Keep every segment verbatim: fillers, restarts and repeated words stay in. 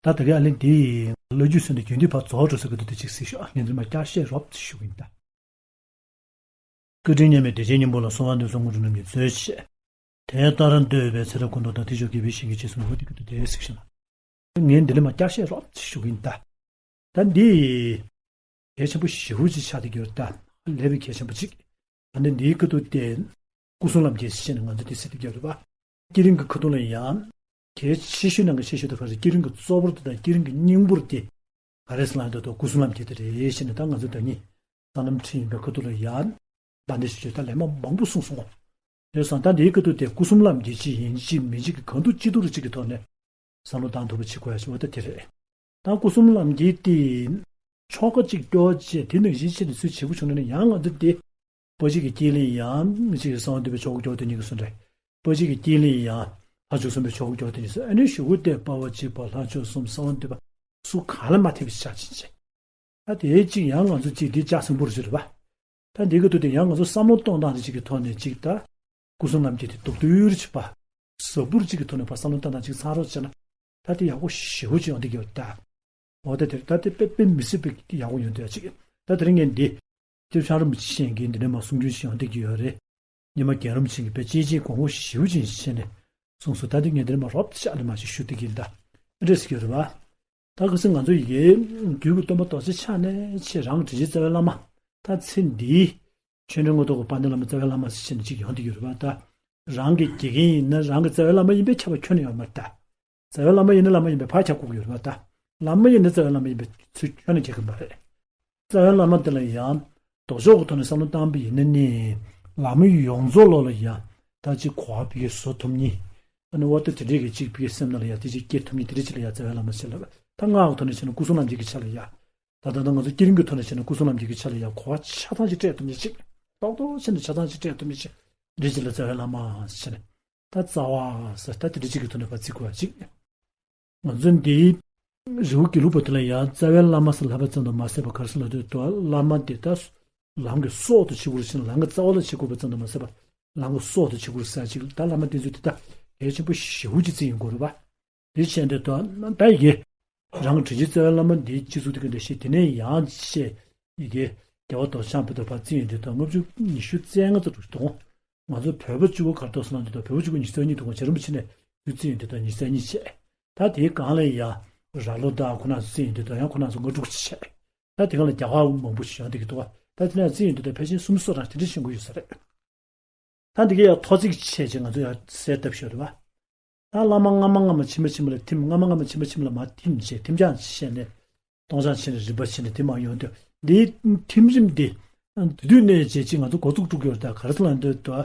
ད་ད་གའི་ཨ་ལན་དེ་ཡི་ལོ་རྒྱུས་སོན་ཏེ་རྒྱུན་མཐུད་པ་རྫོགས་འགྲོ་ས་གི་དུ་དེ་གཅིག་སྲིད་ཤོག་ངས་འདིར་མ་བསྐྱར་བཤད་རོབ་ཙམ་ཞུ་གི་ཡིན་ད། སྐུ་དྲིན་མཉམ་མེད་བདེ་ཆེན་སྙིང་པོ་ལ། གསོལ་བ་འདེབས་སོ་དངོས་གྲུབ་རྣམས་ཀྱི་མཛོད་ཆེ། དེ་ལྟར་འདོད་པའི་ཚེ་རབས་ཀུན་ཏུ་དང་། དེ་མཆོག་དགེ་བའི་བཤེས་གཉེན་རྗེས་སུ་འགྲོ་བ། དེ་སྐད་དུ་བདེ་གཤེགས་ཤིང་། ངས་འདི་ལས་མ་བསྐྱར་བཤད་རོབ་ཙམ་ཞུ་གི་ཡིན་ད། ད་འདི་གལ་ཆེན་པོ་ཞེ་པོ་ཅིག་ཆགས་བསྡད་ཀྱི་ཡོད་ད། ལས་པའི་གལ་ཆེན་པོ་ཅིག་ད་ནི་འདིའི་ཁ་ཐུག་དེ་སྐུ་གསུམ་ལམ་གྱི་ཞེས་ནས་ང་ཚོ་འདི་ཟེར་བསྡད་ཀྱི་ཡོད་རེད་པ། བསྐྱེད་རིམ་གྱི་ཁ་ཐུག་ལ་ཡང་གལ་ཆེ་ཤོས་ནང་གི་ཆེ་ཤོས་དེ་ག་རེ། བསྐྱེད་རིམ་གྱི་གཙོ་བོར་དེ་དང་བསྐྱེད་རིམ་གྱི་སྙིང་པོར་དེ་ག་རེ་ཟེར་ལབ་ན་དེ་སྐུ་གསུམ་ལམ་གྱི་དེ་རེད་ཞེས་ནས། ད་ང་ཚོ་ད་ནི་སོ་ནམ་ཁྲིད་ཡིན་པའི་ཁ་ཐུག་ལ་ཡང་བརྡ་འདི་ཞུ་ཆོག་ད་ལན་མ་མང་པོ་གསུངས་སོང་ངོ་། རེད་སོང་། ད་འདིའི་ཁ་ཐུག་དེ་སྐུ་གསུམ་ལམ་གྱི་ཅིག་ཡིན་གཅིག་མིན་གཅིག་གི་གང་ཐུབ་ཅི་ཐུབ་རེ་གཅིག་གི་ཐོག་ནས་བསམ་བློ་བཏང་ཐུབ་པ་བྱེད་དགོས་ཡ་ཞིག་འོ་ད་དེ་རེད། ད་སྐུ་གསུམ་ལམ་གྱི་དེ་ཆོ་ག་གཅིག་སྐྱོར་བྱས་དེ་ནང་བཞིན་བྱས་ནས་ཚུལ་བྱེད་དགོས་བྱུང་ན་ནི། ཡང་ང་ཚོ་དེ་དཔེ་གཅིག་གི་དཀྱིལ་ལ་ཡང་གཅིག་གསང་བ་འདུས་པའི་ཆོ་ག་སྐྱོར་དེ་ཉིད་ཀྱི་སུ་འདྲ། དཔེ་གཅིག་གི་དཀྱིལ་ལ་ཡང་ལྷ་མཆོག་གསུམ་པའི་ཆོ་ག་སྐྱོར་དེ་ཉིད་སུ། ཨ་ནི་གཞུག་གུ་དེ་དཔའ་བོ་གཅིག་པ་ལྷ་མཆོག་གསུམ་གསང་བ་འདུས་པ་སུ་གང་ལ་མ་ཐེབས་པའི་ཆ་ཅན་བྱས། ད་དེའི་གཅིག་ཡང་ང་ཚོ་གཅིག་འདི་ལྕགས་སྲིན་པོ་རུ་ཟེར་བ། ད་འདི་གི་དུས་དེ་ཡང་ང་ཚོ་བསམ་བློ་གཏོང་སྟངས་དེ་གཅིག་གི་ཐོག་ནས་གཅིག་ད། སྐུ་གསུམ་ལམ་གྱི་དེ་རྡོག་རྡོལ་གཅིག་པ། ཟབ་པོར་གཅིག་གི་ཐོག་ནས་ཕར་བསམ་བློ་གཏོང་སྟངས་གཅིག་ཚང་རོགས་བྱས་ན། ད་དེ་ཡག་པོ་ཞེ་པོ་ཅིག་ཡོང་བསྡད་ཀྱི་ཡོད་ད། འོ་ད་དེ་ད་དེ་དཔེ་དཔེ་མི་སྲིད་པའི་ཡག་པོ་ཡོང་བསྡད་ཡ་གཅིག་ད་དེ་རིང་ངས་འདི། སྐྱབས་རྗེ་རིན་པོ་ཆེ་མཁྱེན་གྱིས་འདི་ནས་མ་གསུང་རྒྱུན་ཞིག་ཡོང་བསྡད་ཀྱི་ཡོད་རེད། ཉི་མ་རྒན་རིན་པོ་ཆེ་གིས་དཔེ་གཅིག་གཅིག་དགོངས་པ་ཞེ་པོ་ཅིག་བྱས་ནས་གསུངས་སོང་། ད་འདི་ངས་འདི་ནས་མ་རོབ་ཙམ་ཨ་ནི་མ་ཞིག་ཞུ་བསྡད་ཀྱི་ཡིན་ད། ཨ་འདྲས་ཟེར་གྱི་ཡོད་རེད་བ། ད་ག་ཟེར་ང་ཚོ་ཡི་གེ་རྒྱུད་ཀྱི་སྟོན་པ་རྡོ་རྗེ་འཆང་ནས་ཆེ་རང་དྲིན་ཅན་རྩ་བའི་བླ་མ། ད་ཚེ་འདིའི་ཆོས་འབྲེལ་མངོན་རྟོགས་ཀྱི་དཔལ་ལྡན་བླ་མ་རྩ་བའི་བླ་མ་ཟེར་ནས་གཅིག་ཡོང་བསྡད་ཀྱི་ཡོད་རེད་བ། ད་རང་གི་དགེ་རྒན་ཡིན་ན་རང་གི་རྩ་བའི་བླ་མ་ཡིན་པས་ཁྱབ་པ་ཁྱོན་ནས་ཡོད་མ་རེད་ད། རྩ་བའི་བླ་མ་ཡིན་ན་བླ་མ་ཡིན་པས་ཕར་ཁྱབ་དགོས་ཀྱི་ཡོད་རེད་བ་ད། བླ་མ་ཡིན་ན་རྩ་བའི་བླ་མ་ཡིན་པའི་ཚུལ་ཁྱོན་ནས་ཁྱབ་ཀྱི་མ་རེད། རྩ་བའི་བླ་མ་དེ་ལ་ཡང་ལྡོག་ཕྱོགས་ཀྱི་ཐོག་ནས་བསམ་བློ་བཏང་པ་ཡིན་ན་ནི། ལམ་ཡོངས་རྫོགས་ལོག་ལ་ཡང་ད་ཅིག་གོ་བ་ཕ་གིར་བཟོ་ཐུབ་མཁན། ཨ་ནི་འོ་ད་དེ་འདྲས་ཀྱི་ཅིག་ཕ་གིའི་སེམས་ནང་ལ་ཡང་དེ་ཅིག་སྐྱེ་ཐུབ་མཁན་དེ་འདྲས་ཅིག་ལ་ཡང་རྩ་བའི་བླ་མ་ཟེར་ལབ། ད་སྔགས་ཀྱི་ཐོག་ནས་བྱས་ན་སྐུ་གསུམ་ལམ་གྱི་གི་ཆ་ལ་ཡ། ད་ད་ལྟ་ང་ཚོ་བསྐྱེད་རིམ་གྱི་ཐོག་ནས་བྱས་ན་སྐུ་གསུམ་ལམ་གྱི་གི་ཆ་ལ་ཡ་གོ་བ་ཆ་ཚང་ཅིག་སྤྲད་ཐུབ་མཁན་ཅིག་ཏོག་ཏོག་བྱས་ནས་ཆ་ཚང་ཅིག་སྤྲད་ཐུབ་མཁན་ཅིག་འདི་ཅིག་ལ་རྩ་བའི་བླ་མ་ཟེར་ནས། ད་རྩ་བ་ཟེར་ད་དེ་འདྲ་ཅིག་གི་ཐོག་ནས་ཕར་བརྩི་དགོས་པ་ཅིག་ང་ཚོ་འདིའི་རི་བོ་དགེ་ལུགས་པ་དེ་ལ་ཡང་རྩ་བའི་བླ་མ་ཟེར་ལབ་པ་ཙམ་དུ་མ་ཟད་པར་ག་རེ་ཟེར་ལབ་དུས་དུ་བླ་མ་དེ་ད་ལམ་གྱི་སྲོག་ཏུ་བྱེད་དགོས་ཞེས་ལམ་གྱི་རྩ་བ་ལ་བྱེད་དགོས་པ་ཙམ་དུ་མ་ཟད་པར་ལམ་གྱི་སྲོག་ཏུ་བྱེད་དགོས་ཟེར་ཅིག་ད་བླ་མ་དེ་ཚོས་དེ་ད་གལ་ཆེན་པོ་ཞེ་པོ་ཅིག་བརྩི་ཡོང་གི་རེད་པ། དེ་བྱས་འདི་དུ་ད་ཡི་གེ་རང་གི་དྲིན་ཅན་རྩ་བའི་བླ་མ་འདིའི་སྤྱི་གཙུག་དེ་ག་འདྲ་ཞིག་དེ་ནས་ཡང་བཤད་ཡི་གེ་རྒྱལ་བ་རྡོ་རྗེ་འཆང་བོད་དུ་ཕར་བརྩི་ཡོང་དུས་དུ་ལྔ་བཅུ་ཉི་ཤུ་རྩ་ལྔ་ཙམ་འགྲོ་གི་འདུག་ང་ཚོ་བོད་པ་གཅིག་པོ་གར་ཐོག་སོང་ལ་འདི་དང་བོད་པ་གཅིག་པོ་ཉི་ཤུ་རྩ་གཉིས་འདུག་གོང་བྱེ་རིམ་པ་ཕྱི་ནས་ཚུར་བརྩིས་ཡོང་དུས་དང་ཉི་ཤུ་རྩ་གཉིས་བྱས། ད་དེའི་སྒང་ལ་ཡང་རྭ་ལོ་དང་ཁོ་ན་ཚོ་བརྩིས་ཡོང་དུས་དང་ཡང་ཁོ་ན་ཚོ་ལྔ་དྲུག་བྱས། ད་དེ་སྒང་ལ་རྒྱ་གར་མང་པོ་ཞིག་ཡོང་བསྡད་ཀྱི་འདུག་ད་དེ་ནས་བརྩིས་ཡོང་དུས་དང་ཕལ་ཆེར་སུམ་ཅུ་སོ་རང་དེ་འདྲ་ཞིག་ཡོང་གི་ཡོད་ས་རེད། ད་འདི་གའི་ཡང་ཐོ་ཚིགས་བྱས་ཅིག་ང་ཚོ་ཡང་གསལ་བཏབ་ཤོད་རེད་བ། ད་བླ་མ་སྔ་མ་སྔ་མ་ཕྱི་མ་ཕྱི་མ་ལ་ཐིམ། སྔ་མ་སྔ་མ་ཕྱི་མ་ཕྱི་མ་ལ་མར་ཐིམ་བྱས་ཐིམ་སྦྱངས་བྱས་ནས། སྟོང་སྦྱངས་བྱས་ནས་རིམ་པ་བྱས་ནས་དེ་མར་ཡོང་དུས་འདིའི་ཐིམ་རིམ་འདི། དེ་དུས་ནས་བྱས་ཅིག་ང་ཚོ་འགོ་བཙུགས་འགྲོ་གི་ཡོད་རེད། ད་ག་རེ་ཟེར་ལབ་འདོད་དོ།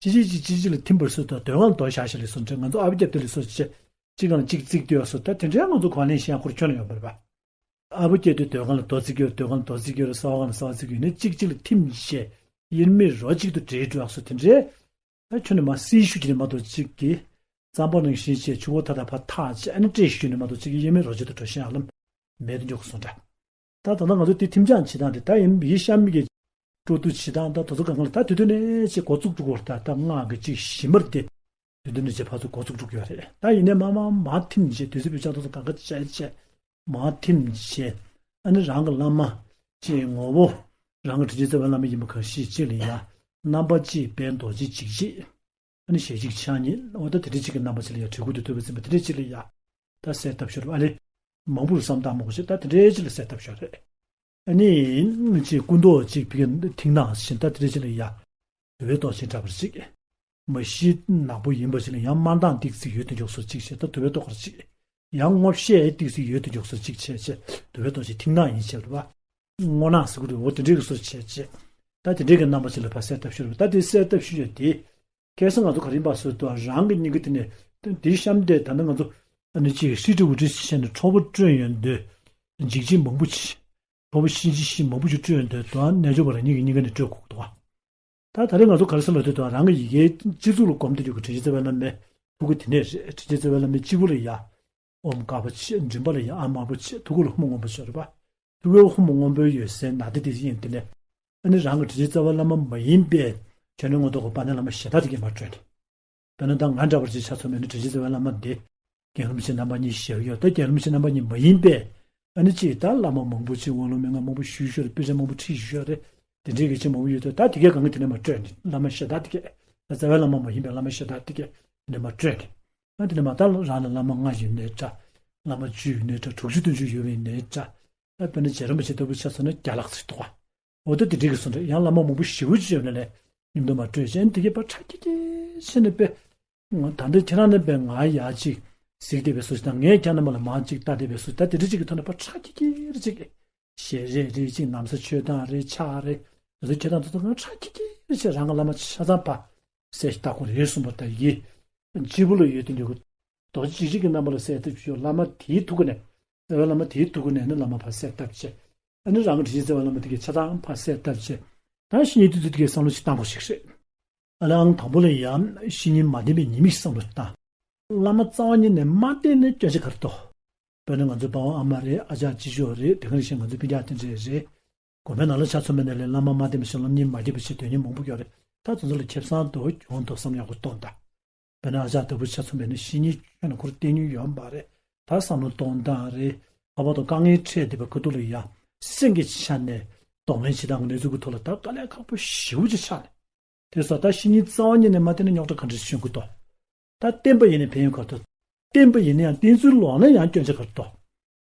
གཅིག་གཅིག་གཅིག་གཅིག་ལ་ཐིམ་པར་སོ་དང་དོན་ཁང་དུ་བཞག་བཞག་ལས་སོ་འདྲ་ང་ཚོ་ཨ་བུ་རྒྱབ་དེ་ལས་སོ་བྱས། གཅིག་གང་ལ་གཅིག་བརྩིགས་དུས་སོ་ད་དེ་འདྲའི་ང་ཚོ་གོ་ལེན་ཤེས་ཡག་ཁོར་ཁྱོན་ནས་ཡོད་མ་རེད་པ། ཨ་བུ་སྐྱེས་དུས་དོན་ཁང་ལ་རྡོ་བརྩིགས་ཡོད། དོན་ཁང་ལ་རྡོ་བརྩིགས་ཡོད་རེད། ས་བ་ཁང་ལ་ས་བ་བརྩིགས་ཡོད་ནས་གཅིག་གཅིག་ལ་ཐིམ་བྱས། དབྱེར་མེད་རོ་གཅིག་ཏུ་འདྲེས་འགྲོ་ཡག་སོ་དེ་འདྲའི། ཨ་ཁྱོན་ནས་མར་བསིལ་ཤུགས་ཀྱིས་ནས་མ་གཏོགས་གཅིག་གིས། རྩམ་པ་ནང་བཞིན་བྱས་ཆུ་བོ་ཐ་ཐ་ཕར་ཐག་བྱས་ཨ་ནི་བཀྲེས་ཤུགས་ནས་མ་གཏོགས་གཅིག་གིས་དབྱེར་མེད་རོ་གཅིག་ཏུ་འགྲོ་ཤེས་ཡག་ལམ་མེད་དུ་འཇོག་གི་སོང་འདྲ། ད་ད་ལྟ་ང་ཚོ་དེ་ཐིམ་སྦྱངས་བྱེད་སྟངས་དེ་ད་ཡིན་ཡིན་གཤམ་མིག་གི་སྤྲོ་བསྡུ་བྱེད་སྟངས་ད་དེ་ཚོ་གང་ག་ལ་ད་དུས་དུས་ནས་ཅིག་འགོ་བཙུགས་འགྲོ་གི་ཡོད་རེད། ད་ད་སྔགས་ཀྱི་ཅིག་གཞི་མར་དེ་དུས་དུས་ནས་ཅིག་ཕར་ཚུར་འགོ་བཙུགས་འགྲོ་གི་ཡོད་རེད། ད་ཡིན་ནའི་མ་མ་མ་ཐིམ་བྱས་དུས་ཚོད་བེད་སྤྱོད་ད་ཚོ་གང་ག་བྱས་བྱས་མ་ཐིམ་བྱས་ཨ་ནི་རང་གི་བླ་མ་ཅིག་ངོ་བོ་རང་གི་དྲིན་ཅན་རྩ་བའི་བླ་མ་ཡིན་པ་གང་ཞིག་ཅིག་ལ་ཡ་རྣམ་པ་གཅིག་པས་རྡོ་རྗེ་འཇིགས་བྱེད། ཨ་ནི་ཞལ་གཅིག་ཕྱག་གཉིས་འོ་ད་དེ་འདྲ་གཅིག་གི་རྣམ་པ་ཅིག་ལ་ཡ་གྲི་གུག་ཏུ་གཏུབས་པ་ཟིན་པ་དེ་འདྲ་གཅིག་ལ་ཡ། ད་གསལ་བཏབ་ཤོར་བ་ཨ་ལེ། མང་པོ་རུ་བསམ་སྟངས་མང་པོ་ཞིག་ད་དེ་འདྲའི་ཅིག་ལ་གསལ་བཏབ་ཤོར་རེད། ཨ་ནི་ཅིག་སྐུ་མདོག་ཅིག་ཕ་གི་མཐིང་ནག་བཞིན་ད་དེ་འདྲའི་ཅིག་ལ་ཡ། དུ་བའི་མདོག་ཅན་འདྲ་བར་ཅིག་མ་གཞི་ནག་པོ་ཡིན་པ་ཞིག་ལ་ཡང་དམར་མདངས་ཏིག་ཙིག་ཡོད་དུ་འཇོག་སོ་གཅིག་བྱས་ད་དུ་བའི་མདོག་དཀར་ཅིག་ཡང་སྔོ་ཤས་ཏིག་ཙིག་ཡོད་དུ་འཇོག་སོ་གཅིག་བྱས་བྱས་དུ་བའི་མདོག་ཅན་མཐིང་ནག་ཡིན་བྱས་རེད་བ། སྔོ་ནག་ཟེར་གི་རེད་འོ་དེ་འདྲའི་གི་སོ་བྱས་བྱས། ད་དེ་འདྲའི་གི་རྣམ་པ་ཅིག་ལ་ཕར་གསལ་བཏབ་ཤོར་བ་ད་དེ་གསལ་བཏབ་ཤོར་ཡོད་དེ། ཁ་སང་ང་ཚོ་ག་རེ་ཡིན་པ་ཟེར་དུས་རང་གི་སྙིང་གི་དེ་ནས་དེའི་གཤམ་དེ་ད་ནི་ང་ཚོ་ཨ་ནི་ཅིག་སྲིད་ཁྲི་འུ་ཁྲི་བྱས་ནས་ཁྲོ་བོ་སྤྲོས་ཡོང་དུས་འཇིགས་བྱེད་མང་པོ་ཅིག་ཁྲོ་བོ་གཤིན་རྗེ་གཤིན་མང་པོ་ཅིག་སྤྲོས་ཡོང་དུས་དོན་རྣལ་འབྱོར་པ་རང་ཉིད་ཀྱི་སྙིང་ག་ནས་སྤྲོད་དགོས་ཀྱི་འདུག་ད་ད་རེས་ང་ཚོ་ག་རེ་ཟེར་ལབ་དུས་དོན་རང་གི་ཡི་གེའི་སྤྱི་གཙུག་ལ་སྒོམ་དུ་ཡོད་ཀྱི་དྲིན་ཅན་རྩ་བའི་བླ་མའི་ཐུགས་ཀ་དེ་ནས་རེད། དྲིན་ཅན་རྩ་བའི་བླ་མའི་སྤྱི་བོ་ལ་ཡ། ཨོམ་དཀར་པོ་ཆེ་མགྲིན་པ་ལ་ཡ་ཨ་དམར་པོ་ཆེ་ཐུགས་ཀ་ལ་ཧཱུྃ་སྔོན་པོ་ཆེ་རེད་པ། ཐུགས་ཀའི་ཧཱུྃ་སྔོན་པོའི་འོད་ཟེར་ནག་ཏི་ཏི་ཡིན་དེ་ནས། ཨ་ནི་རང་གི་དྲིན་ཅན་རྩ་བའི་བླ་མ་མ་ཡིན་པའི་ཆོས་ནི་མངོན་རྟོགས་ཀྱི་དཔལ་ལྡན་བླ་མ་གཞན་དག་དེ་གས་མར་སྤྲོས་ནས། དཔེར་ན་ད་ང་འདྲ་བར་ཅིག་ཆ་མཚོན་ན་ནི་དྲིན་ཅན་རྩ་བའི་བླ་མ་འདི། རྒན་རིན་པོ་ཆེ་རྣམ་པ་གཉིས་ཞེས་ཡོད། ད་རྒན་རིན་པོ་ཆེ་རྣམ་པ་གཉིས་མ་ཡིན་པའི་ཨ་ནི་ཅིག་ད་བླ་མ་མང་པོ་ཅིག་དབང་ལུང་མན་ངག་མང་པོ་ཞུས་ཤོག་རེད། དཔེ་ཆ་མང་པོ་ཁྲིད་ཤོག་རེད། དེ་འདྲའི་གི་ཅིག་མང་པོ་ཡོད་དུས་ད་དེ་གས་གང་གི་དེ་ནས་མ་སྤྲོད་ནས་བླ་མ་ཤ་སྟག་དེ་གས། ད་རྩ་བའི་བླ་མ་མ་ཡིན་པའི་བླ་མ་ཤ་སྟག་དེ་གས་དེ་ནས་མ་སྤྲོད་ནས། ཨ་དེ་ནས་མ་ད་རང་ལ་བླ་མ་ལྔ་ཡོད་ནའི་འདྲ། བླ་མ་བཅུ་ཡོད་ནའི་འདྲ། དྲུག་ཅུ་བདུན་ཅུ་ཡོད་པ་ཡིན་ནའི་འདྲ། ད་དཔེར་ན་རྗེ་རིན་པོ་ཆེ་ལྟ་བུ་ཆ་མཚོན་ན་བརྒྱ་ལྷག་ཙམ་འདུག་ག་འོ་ད་དེ་འདྲའི་གི་སོང་རེད། ཡང་བླ་མ་མང་པོ་ཞེ་པོ་ཅིག་ཡོད་ནའི་ལས་མཉམ་དུ་མ་སྤྲོད་ཅན་དེ་གས་ཕར་ཁྲ་ཁྱི་ཁྱི་བྱས་ནས་དཔེ། ང་ད་ལྟ་ཁྱེད་རང་རྣམ་པས་ང་ཡར་ཅིག་གཟིགས་བསྡད་པའི་བཟོ་ཞིག་དང་། ངས་ཁྱེད་རྣམ་པ་ལ་མར་ཅིག་ལྟ་བསྡད་པའི་བཟོ་ཞིག་ད་དེ་འདྲ་ཅིག་གི་ཐོག་ནས་ཕར་ཁྲ་ཁྱི་ཁྱི་རེ་ཅིག་ཞལ་རས་རེ་ཅིག་ན་བཟའ་མཆོད་སྟངས་རེ་ཕྱག་རེ་དེ་ཚོ་ཁྱེད་རང་ཚོ་ཚོ་ང་ཁྲ་ཁྱི་ཁྱི་རེ་བྱས་རང་གི་བླ་མ་ཆ་ཚང་ཕར་གསལ་ཞིག་ལྟ་དགོས་རེད་གསུངས་པ་ལྟ་ཡི། སྤྱི་བོ་ལ་ཡོད་དེ་འདྲ་གི་རྡོ་རྗེ་འཇིགས་བྱེད་ཀྱི་རྣམ་པ་ལ་གསལ་ཐབས་ཞུ། བླ་མ་དེའི་ཐུགས་ཀ་ནས། རྩ་བའི་བླ་མ་དེའི་ཐུགས་ཀ་ནས་ནི་བླ་མ་ཕར་གསལ་བཏབ་བྱས། ཨ་ནི་རང་གི་དྲིན་ཅན་རྩ་བའི་བླ་མ་དེ་གའི་ཆ་ཚང་ཕར་གསལ་བཏབ་བྱས། ད་བཤེས་གཉེན་དེ་ཚོ་དེ་གའི་བསམ་བློ་ཞིག་བཏང་དགོས་ཞིག་རེད། ཨ་ལས་ཨང་དང་པོ་ལ་ཡང་བཤེས་གཉེན་མ་བསྟེན་པའི་ཉེས་དམིགས་བསམ་བློ་བཏང་། བླ་མ་རྩ་བ་ཉིད་ནས་མ་བསྟེན་ནས་སྐྱོན་ཆ་ག་རེ་འདུག་དཔེར་ན་ང་ཚོའི་པ་ཕ་ཨ་མ་རེད། ཨ་ཅག་གཅེན་གཅུང་རེད། དེ་ག་ནང་བཞིན་ང་ཚོའི་སྤུན་ཀྱག་དེ་འདྲས་རེད། དགོན་པའི་ནང་ལ་ཆ་མཚོན་པ་ཡིན་ན་ལས་བླ་མ་མ་བསྟེན་པ་ཞིག་སློབ་གཉེར་མ་བགྱིས་པ་ཞིག་དོན་གཉེར་མང་པོ་ཡོད་རེད། ད་དེ་ཚོ་ལ་ཁེ་བཟང་འདུག་གྱོང་འདུག་བསམ་ཡག་པོ་གཏོང་དང་། དཔེར་ན་ཨ་ཅག་ལྟ་བུ་ཆ་མཚོན་པ་ཡིན་ན་བཤེས་གཉེན་ཁྱོན་ནས་ཁོར་བསྟེན་མྱོང་ཡོད་མ་རེད། ད་བསམ་བློ་གཏོང་སྟངས་རེད། ལྷག་པར་དུ་དཀའ་ངལ་འཕྲད་བསྡད་པའི་ཁ་ཐུག་ལ་ཡང་སེམས་ཀྱི་ཆ་ནས་གདོང་ལེན་བྱེད་སྟངས་ཀྱི་གནས་ཚུལ་གྱི་ཐོག་ལ་ད་དཀའ་ལས་ཁག་པོ་ཞེ་པོ་ཅིག་ཆགས་ནས། དེ་སོགས་ད་བཤེས་གཉེན་རྩ་བ་ཉིད་ནས་མ་བསྟེན་ན་རྙོག་དྲ་ག་འདྲ་ཞིག་བྱུང་གི་འདུག་ད་བསྟེན་པ་ཡིན་ནའི་ཕན་ཡོན་ག་རེ་འདུག་བསྟེན་པ་ཡིན་ན་ཡང་བསྟེན་ཚུལ་ལོག་ན་ཡང་སྐྱོན་ཆ་ག་རེ་འདུག་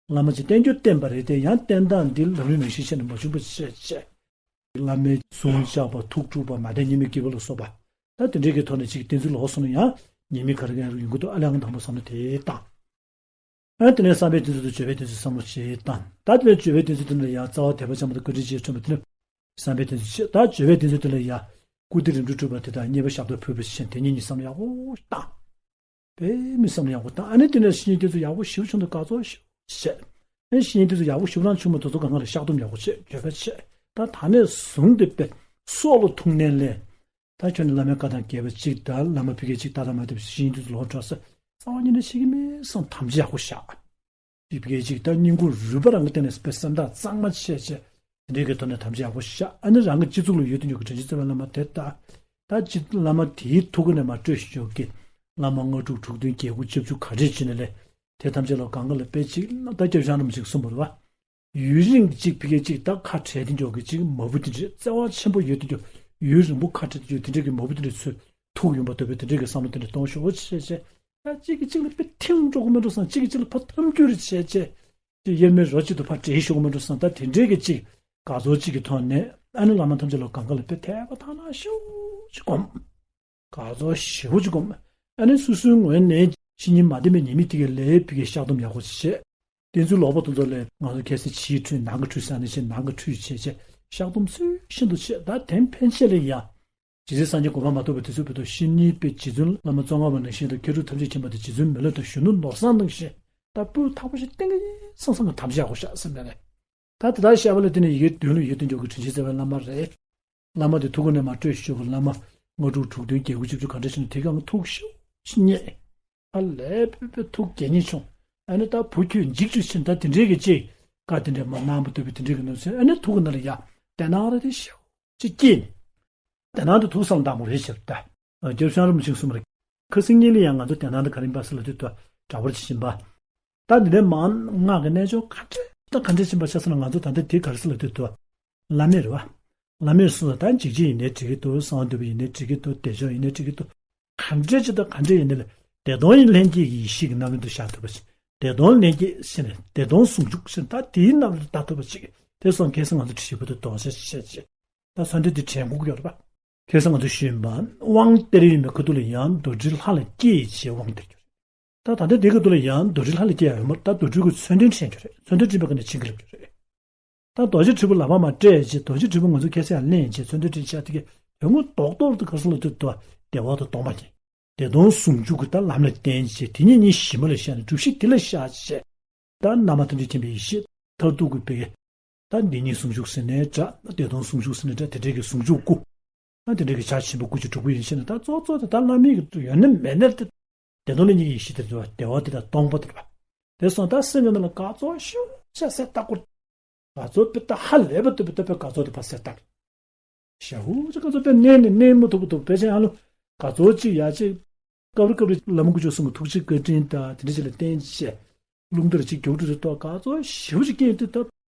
བླ་མ་ཅིག་བསྟེན་རྒྱུ་བསྟེན་པ་རེད་དེ། ཡང་བསྟེན་སྟངས་འདི་ལམ་རིམ་རིམ་བཞིན་བྱས་ནས་མ་བྱུང་བ་བྱས་བྱས། བླ་མའི་གཟུངས་བཅག་པ། ཐུགས་དཀྲུགས་པ། མ་བསྟེན་ཉེས་དམིགས་བགྱིས་པ་ལ་སོགས་པ། ད་དེ་འདྲའི་གི་ཐོག་ནས་ཅིག་བསྟེན་ཚུལ་ལོག་སོང་ན་ཡང་ཉེས་དམིགས་ག་རེ་ག་རེ་ཡོང་གི་འདུག་ཨ་ལས་ཨང་དང་པོ་བསམ་བློ་དེ་བཏང་། ཨ་དེ་ནས་བསམ་པའི་བསྟེན་ཚུལ་དང་སྦྱོར་བའི་བསྟེན་ཚུལ་བསམ་བློ་ཞིག་བཏང་། ད་དེ་ནས་སྦྱོར་བའི་བསྟེན་ཚུལ་དེ་ནས་ཡང་རྩ་བ་དད་པ་བྱམས་པ་དང་བཀའ་དྲིན་ཆེ་མཚོན་པ་དེ་ནི་བསམ་པའི་བསྟེན་ཚུལ་བྱས། ད་སྦྱོར་བའི་བསྟེན་ཚུལ་དེ་ལ་ཡང་བཀུར་སྟི་རིམ་གྲོ་སྒྲུབ་པ་དེ་དང་མཉེས་པ་ཞབས་ཏོག་ཕུལ་བ་བྱས། དེ་གཉིས་ནི་བསམ་བློ་ཡག་པོ་བཏང་། དཔེ་མི་བསམ་བློ་ཡག་པོ་བཏང་། ཨ་ནི་དེ་ནས་བཤེས་གཉེན་དེ་ཚོ་ཡག་པོ་ཞེ་པོ་བྱུང་འདུག་དགའ་ཚོར་ཞེ་པོ་བྱས། ཨ་ནི་བཤེས་གཉེན་དེ་ཚོ་ཡག་པོ་ཞེ་པོ་རང་བྱུང་མ་དེ་ཚོ་གང་ག་ལ་བཤགས་སྡོམ་ཡག་པོ་བྱས། འགྱོད་པ་བྱས། ད་ད་ནས་བཟུང་སྟེ་དཔེ་སྲོག་ལ་ཐུག་ནའི་ལས། ད་ཁྱོད་ནི་བླ་མའི་བཀའ་དང་འགལ་བ་གཅིག་དང་། བླ་མ་ཕ་གིར་གཅིག་ཏག་ཏག་མ་བསྟེན་པའི་བཤེས་གཉེན་དེ་ཚོ་ལོག་འགྲོ་ས། རྩ་བ་ཉིད་ནས་བྱེད་ཀྱི་མེད་བསམ་དམ་བཅའ་ཡག་པོ་བཞག་ཅིག་ཕ་གིར་གཅིག་ད་སྙིང་ཁུང་རུས་པ་རང་གི་སྟེང་ནས་དཔེ་སེམས་ཐག་གཙང་མ་བྱས་བྱས། དེ་འདྲའི་གི་ཐོག་ནས་དམ་བཅའ་ཡག་པོ་བཞག་ཨ་ནི་རང་གི་སྤྱི་གཙུག་ལ་ཡོད་དུ་འཇུག་གི་དྲིན་ཅན་རྩ་བའི་བླ་མ་དེ་དང་། ད་ཅི་བླ་མ་དེའི་ཐུགས་ཀ་ནས་མར་སྤྲོད་ཞོར་གྱི་བླ་མ་ལྔ་དྲུག་དྲུག་བདུན་བརྒྱད་དགུ་བཅུ་བཅུ་ག་འདྲས་བྱས་ནས་ལས། དེ་ཐམས་ཅད་ལ་གང་ག་ལ་དཔེ་གཅིག་ན་ད་སྐྱབས་བྱང་རིན་པོ་ཆེས་གསུངས་པ་རེད་བ། ཡུན་རིང་གཅིག་ཕ་གིར་གཅིག་ད་ཁ་བྲལ་དུ་འཇུག་གི་གཅིག་མ་བུ་དེ་འདྲས། བརྩེ་བ་ཆེན་པོ་ཡོད་དུ་འཇུག་ཡུན་རིང་པོ་ཁ་བྲལ་དུ་འཇུག་དེ་འདྲས་ཀྱི་མ་བུ་དེ་འདྲས་ཚོའི་ཐུགས་ཡོང་བ་ཐུབ་པའི་དེ་འདྲས་ཀྱི་བསམ་བློ་དེ་འདྲས་གཏོང་ཤོག་བྱས་བྱས། ད་གཅིག་གིས་གཅིག་ལ་དཔེ་ཐིམ་འགྲོ་གི་མི་འགྲོ་བསམ། གཅིག་གིས་གཅིག་ལ་ཕར་འཐམ་རྒྱུ་རེ་བྱས་བྱས། དེ་དབྱེར་མེད་རོ་གཅིག་ཏུ་ཕར་འདྲེས་ཤོག་གི་མི་འགྲོ་བསམ། ད་དེ་འདྲས་ཀྱི་གཅིག་དགའ་ཚོར་གཅིག་གི་ཐོག་ནས་ཨ་ནི་བླ་མ་ཐམས་ཅད་ལ་གང་ག་ལ་དཔེ་དད་པ་དག་སྣང་ཞེ་པོ་ཅིག་སྒོམ། དགའ་ཚོར་ཞེ་པོ་ཅིག་སྒོམ། ཨ་ནི་སོ་སོའི་ངོས་ནས་བཤེས་གཉེན་མ་བསྟེན་པའི་ཉེས་དམིགས་དེ་གའི་ལས་ཕ་གིར་བཤགས་སྡོམ་ཡག་པོ་ཅིག་བྱས། བསྟེན་ཚུལ་ལོག་པ་དེ་ཚོ་ལས་ང་ཚོ་ཁ་སང་ཕྱིའི་ཁྲུས་ནང་གི་ཁྲུས་ཟེར་ནས་བྱས། ནང་གི་ཁྲུས་བྱས་བྱས་བཤགས་སྡོམ་ཚུལ་བཞིན་དུ་བྱས། ད་དེ་ཕན་ཆད་ལ་ཡང་། རྗེ་བཙུན་སངས་རྒྱས་གོ་འཕང་མ་ཐོབ་པའི་དུས་ཚོད་བར་དུ་བཤེས་གཉེན་དཔེ་རྗེ་བཙུན་བླ་མ་ཙོང་ཁ་པ་ནང་བཞིན་དང་། མཁས་གྲུབ་ཐམས་ཅད་མཁྱེན་པ་དང་རྗེ་བཙུན་མི་ལ་དང་གཞོན་ནུ་ནོར་བཟང་ནང་བཞིན། ད་སྤུས་དག་པོ་ཞིག་བསྟེན་གྱི་ཡིན་བསམ་བསམ་གྱི་དམ་བཅའ་ཡག་པོ་བཞག་ཟེར་ནས་ནས། ད་དེ་དག་བཤད་པ་ལ་བརྟེན་ནས་ཡི་གེ་མདུན་ལ་ཡོད་དུ་འཇུག་གི་དྲིན་ཅན་རྩ་བའི་བླ་མ་རེད། བླ་མ་དེ་ཐུགས་ཀ་ནས་མར་སྤྲོད་ཤོག་གི་བླ་མ་ལྔ་དྲུག་དྲུག་བདུན་བརྒྱད་དགུ་བཅུ་བཅུ་ག་འདྲ་ཞིག་ནས་དེ་གང་ཐུགས་ཞེ་པོ་ཅིག་མཉེས། ཨ་ལས་པེ་པེ་ཐུགས་དགྱེས་མཉེས་བྱུང་། ཨ་ནི་ད་བུ་ཁྱོད་འཇིགས་བཅུག་ཕྱིན། ད་དེ་འདྲའི་གི་ཅིག་བཀའ་དེ་འདྲའི་མ་གནང་བ་ཐུབ་པའི་དེ་འདྲའི་གི་ནོར་ཟེར། ཨ་ནི་ཐུགས་ཀ་ནང་ལ་ཡ་དེ་ནང་རེ་དེ་ཞེ་པོ་ཅིག་སྐྱེས་ནས། དེ་ནང་དུ་ཐུགས་བསམ་དྭངས་པོ་རེད་ཟེར་ད། རྒྱལ་བ་བྱང་རིན་པོ་ཆེས་གསུངས་པ་རེད། ཁ་སང་ཉིན་ལ་ཡང་ང་ཚོ་དེ་ནང་དུ་ག་རེ་ཡིན་པ་ཟེར་ལབ་དུས་ད་འདྲ་པོ་ཅིག་ཡིན་པ། ད་འདི་ནས་མར་སྔགས་ཀྱི་རྣལ་འབྱོར་ག་འདྲས་དང་ག་འདྲས་ཕྱིན་པ་ཆ་ཚང་ལ་ང་ཚོ་ད་ལྟ་དེ་ག་རེ་ཟེར་ལབ་དུས་ད། བླ་མས་རེད་བ། བླ་མས་གསུངས་ས་ད་འཇིགས་བྱེད་ཡིན་ནའི་འགྲིག་གི་འདུག་གསང་བ་འདུས་པ་ཡིན་ནའི་འགྲིག་གི་འདུག་བདེ་མཆོག་ཡིན་ནའི་འགྲིག་གི་འདུག་ག་འདྲས་ཅིག་དང་ག་འདྲས་ཡིན་ནའི་ལས་བདེ་སྟོང་ལྷན་སྐྱེས་ཀྱི་ཡེ་ཤེས་ཀྱི་རྣམ་རོལ་དུ་བཞག་ཐུབ་པ་ཞིག་བདེ་སྟོང་ལྷན་སྐྱེས་ཟེར་ནས་བདེ་སྟོང་ཟུང་འཇུག་ཟེར་ནས་ད་དེའི་རྣམ་རོལ་དུ་བལྟ་ཐུབ་པ་ཞིག་དེ་སོང་ཁ་སང་ང་ཚོ་བྲིས་བུ་དུ་དོགས་བྱ་བྱས་བྱས། ད་ཚོན་མདོག་འདི་དྲན་དགོས་ཀྱི་ཡོད་རེད་པ། ཁ་སང་ང་ཚོས་ཞུས་པ། དབང་སྟེར་ཡོད་མེད་ཁ་ཐུག་ལ་ཡང་རྡོར་དྲིལ་ལྷ་ལ་བསྐྱེད་ཅེས་དབང་སྟེར་རྒྱུ་རེད། ད་ད་ལྟ་འདི་ཁ་ཐུག་ལ་ཡང་རྡོར་དྲིལ་ལྷ་ལ་བསྐྱེད་ཡ་ཡོད་མ་རེད། ད་རྡོར་དྲིལ་གྱི་མཚོན་དོན་དྲན་རྒྱུ་རེད། མཚོན་དོན་དྲན་པའི་སྒང་ནས་བྱིན་གྱིས་བརླབ་རྒྱུ་རེད། ད་རྡོ་རྗེ་དྲིལ་བུ་ལག་པ་མ་སྤྲད་ཅེས་རྡོ་རྗེ་དྲིལ་བུ་ང་ཚོས་ཁ་སང་ཡང་ལེན་ཅེས་མཚོན་དོན་དྲན་བྱ་དེ་གའི་དོན་དངོས་རྡོག་རྡོག་ཏུ་ག་རེ་ཟེར་ལབ་དུས་ད་བདེ་བ་དང་སྟོང་པ་ཉིད། བདེ་སྟོང་ཟུང་འཇུག་གི་ད་ལམ་ལ་བརྟེན་བྱས་དེ་ཉིད་ཉིད་གཞི་མ་ལ་བཞག་ནས་སྒྲུབ་གཞི་དེ་ལ་བཞག་བྱས། ད་བླ་མ་ཐམས་ཅད་མཁྱེན་པའི་ཡེ་ཤེས་མཐར་ཐུག་གི་དཔེ། ད་བདེན་གཉིས་ཟུང་འཇུག་ཟེར་ནའི་འདྲ། བདེ་སྟོང་ཟུང་འཇུག་ཟེར་ནའི་འདྲ། དེ་འདྲའི་གི་ཟུང་འཇུག་དགུ། ད་དེ་འདྲའི་གི་བྱ་བྱེད་པོ་དགུ་གཅིག་དྲུག་པོ་ཡིན་ཕྱིན་ན་ད་གཙོ་གཙོ་དེ་ད་བླ་མའི་གི་ཡོན་ཏན་མེད་ནའི་དེ། བདེ་སྟོང་ལྷན་སྐྱེས་ཀྱི་ཡེ་ཤེས་དེ་རེད་པ། བདེ་བ་དེ་དང་སྟོང་པ་དེ་རེད་པ། དེ་སོང་ད་སེམས་ཀྱི་ནང་ལ་དགའ་ཚོར་ཞེ་པོ་ཅིག་ལྟ་དགོས། དགའ་ཚོར་དཔེ་ད་ཧ་ལས་པ་ཐུབ་པའི་ཐུབ་པའི་དགའ་ཚོར་དེ་ཕར་ཟད་ལྟ། ཞེ་པོ་ཅིག་དགའ་ཚོར་དཔེ་གནས་ནས་གནས་མ་ཐུབ་པ་འདུག་དཔེ་ཆ་ཡང་ལོ་དགའ་ཚོར་ཅིག་ཡ་ཅིག་སྐབས་རེ་སྐབས་རེ་བླ་མ་དཀོན་མཆོག་གསུམ་གྱི་ཐུགས་རྗེ་བཀའ་དྲིན་དང་དེ་འདྲ་ཅིག་ལ་བརྟེན་བྱས། རླུང་རྟ་ཅིག་མགྱོགས་འགྲོ་དུས་ད་དགའ་ཚོར་ཞེ་པོ་ཅིག་སྐྱེས་དུས་ད།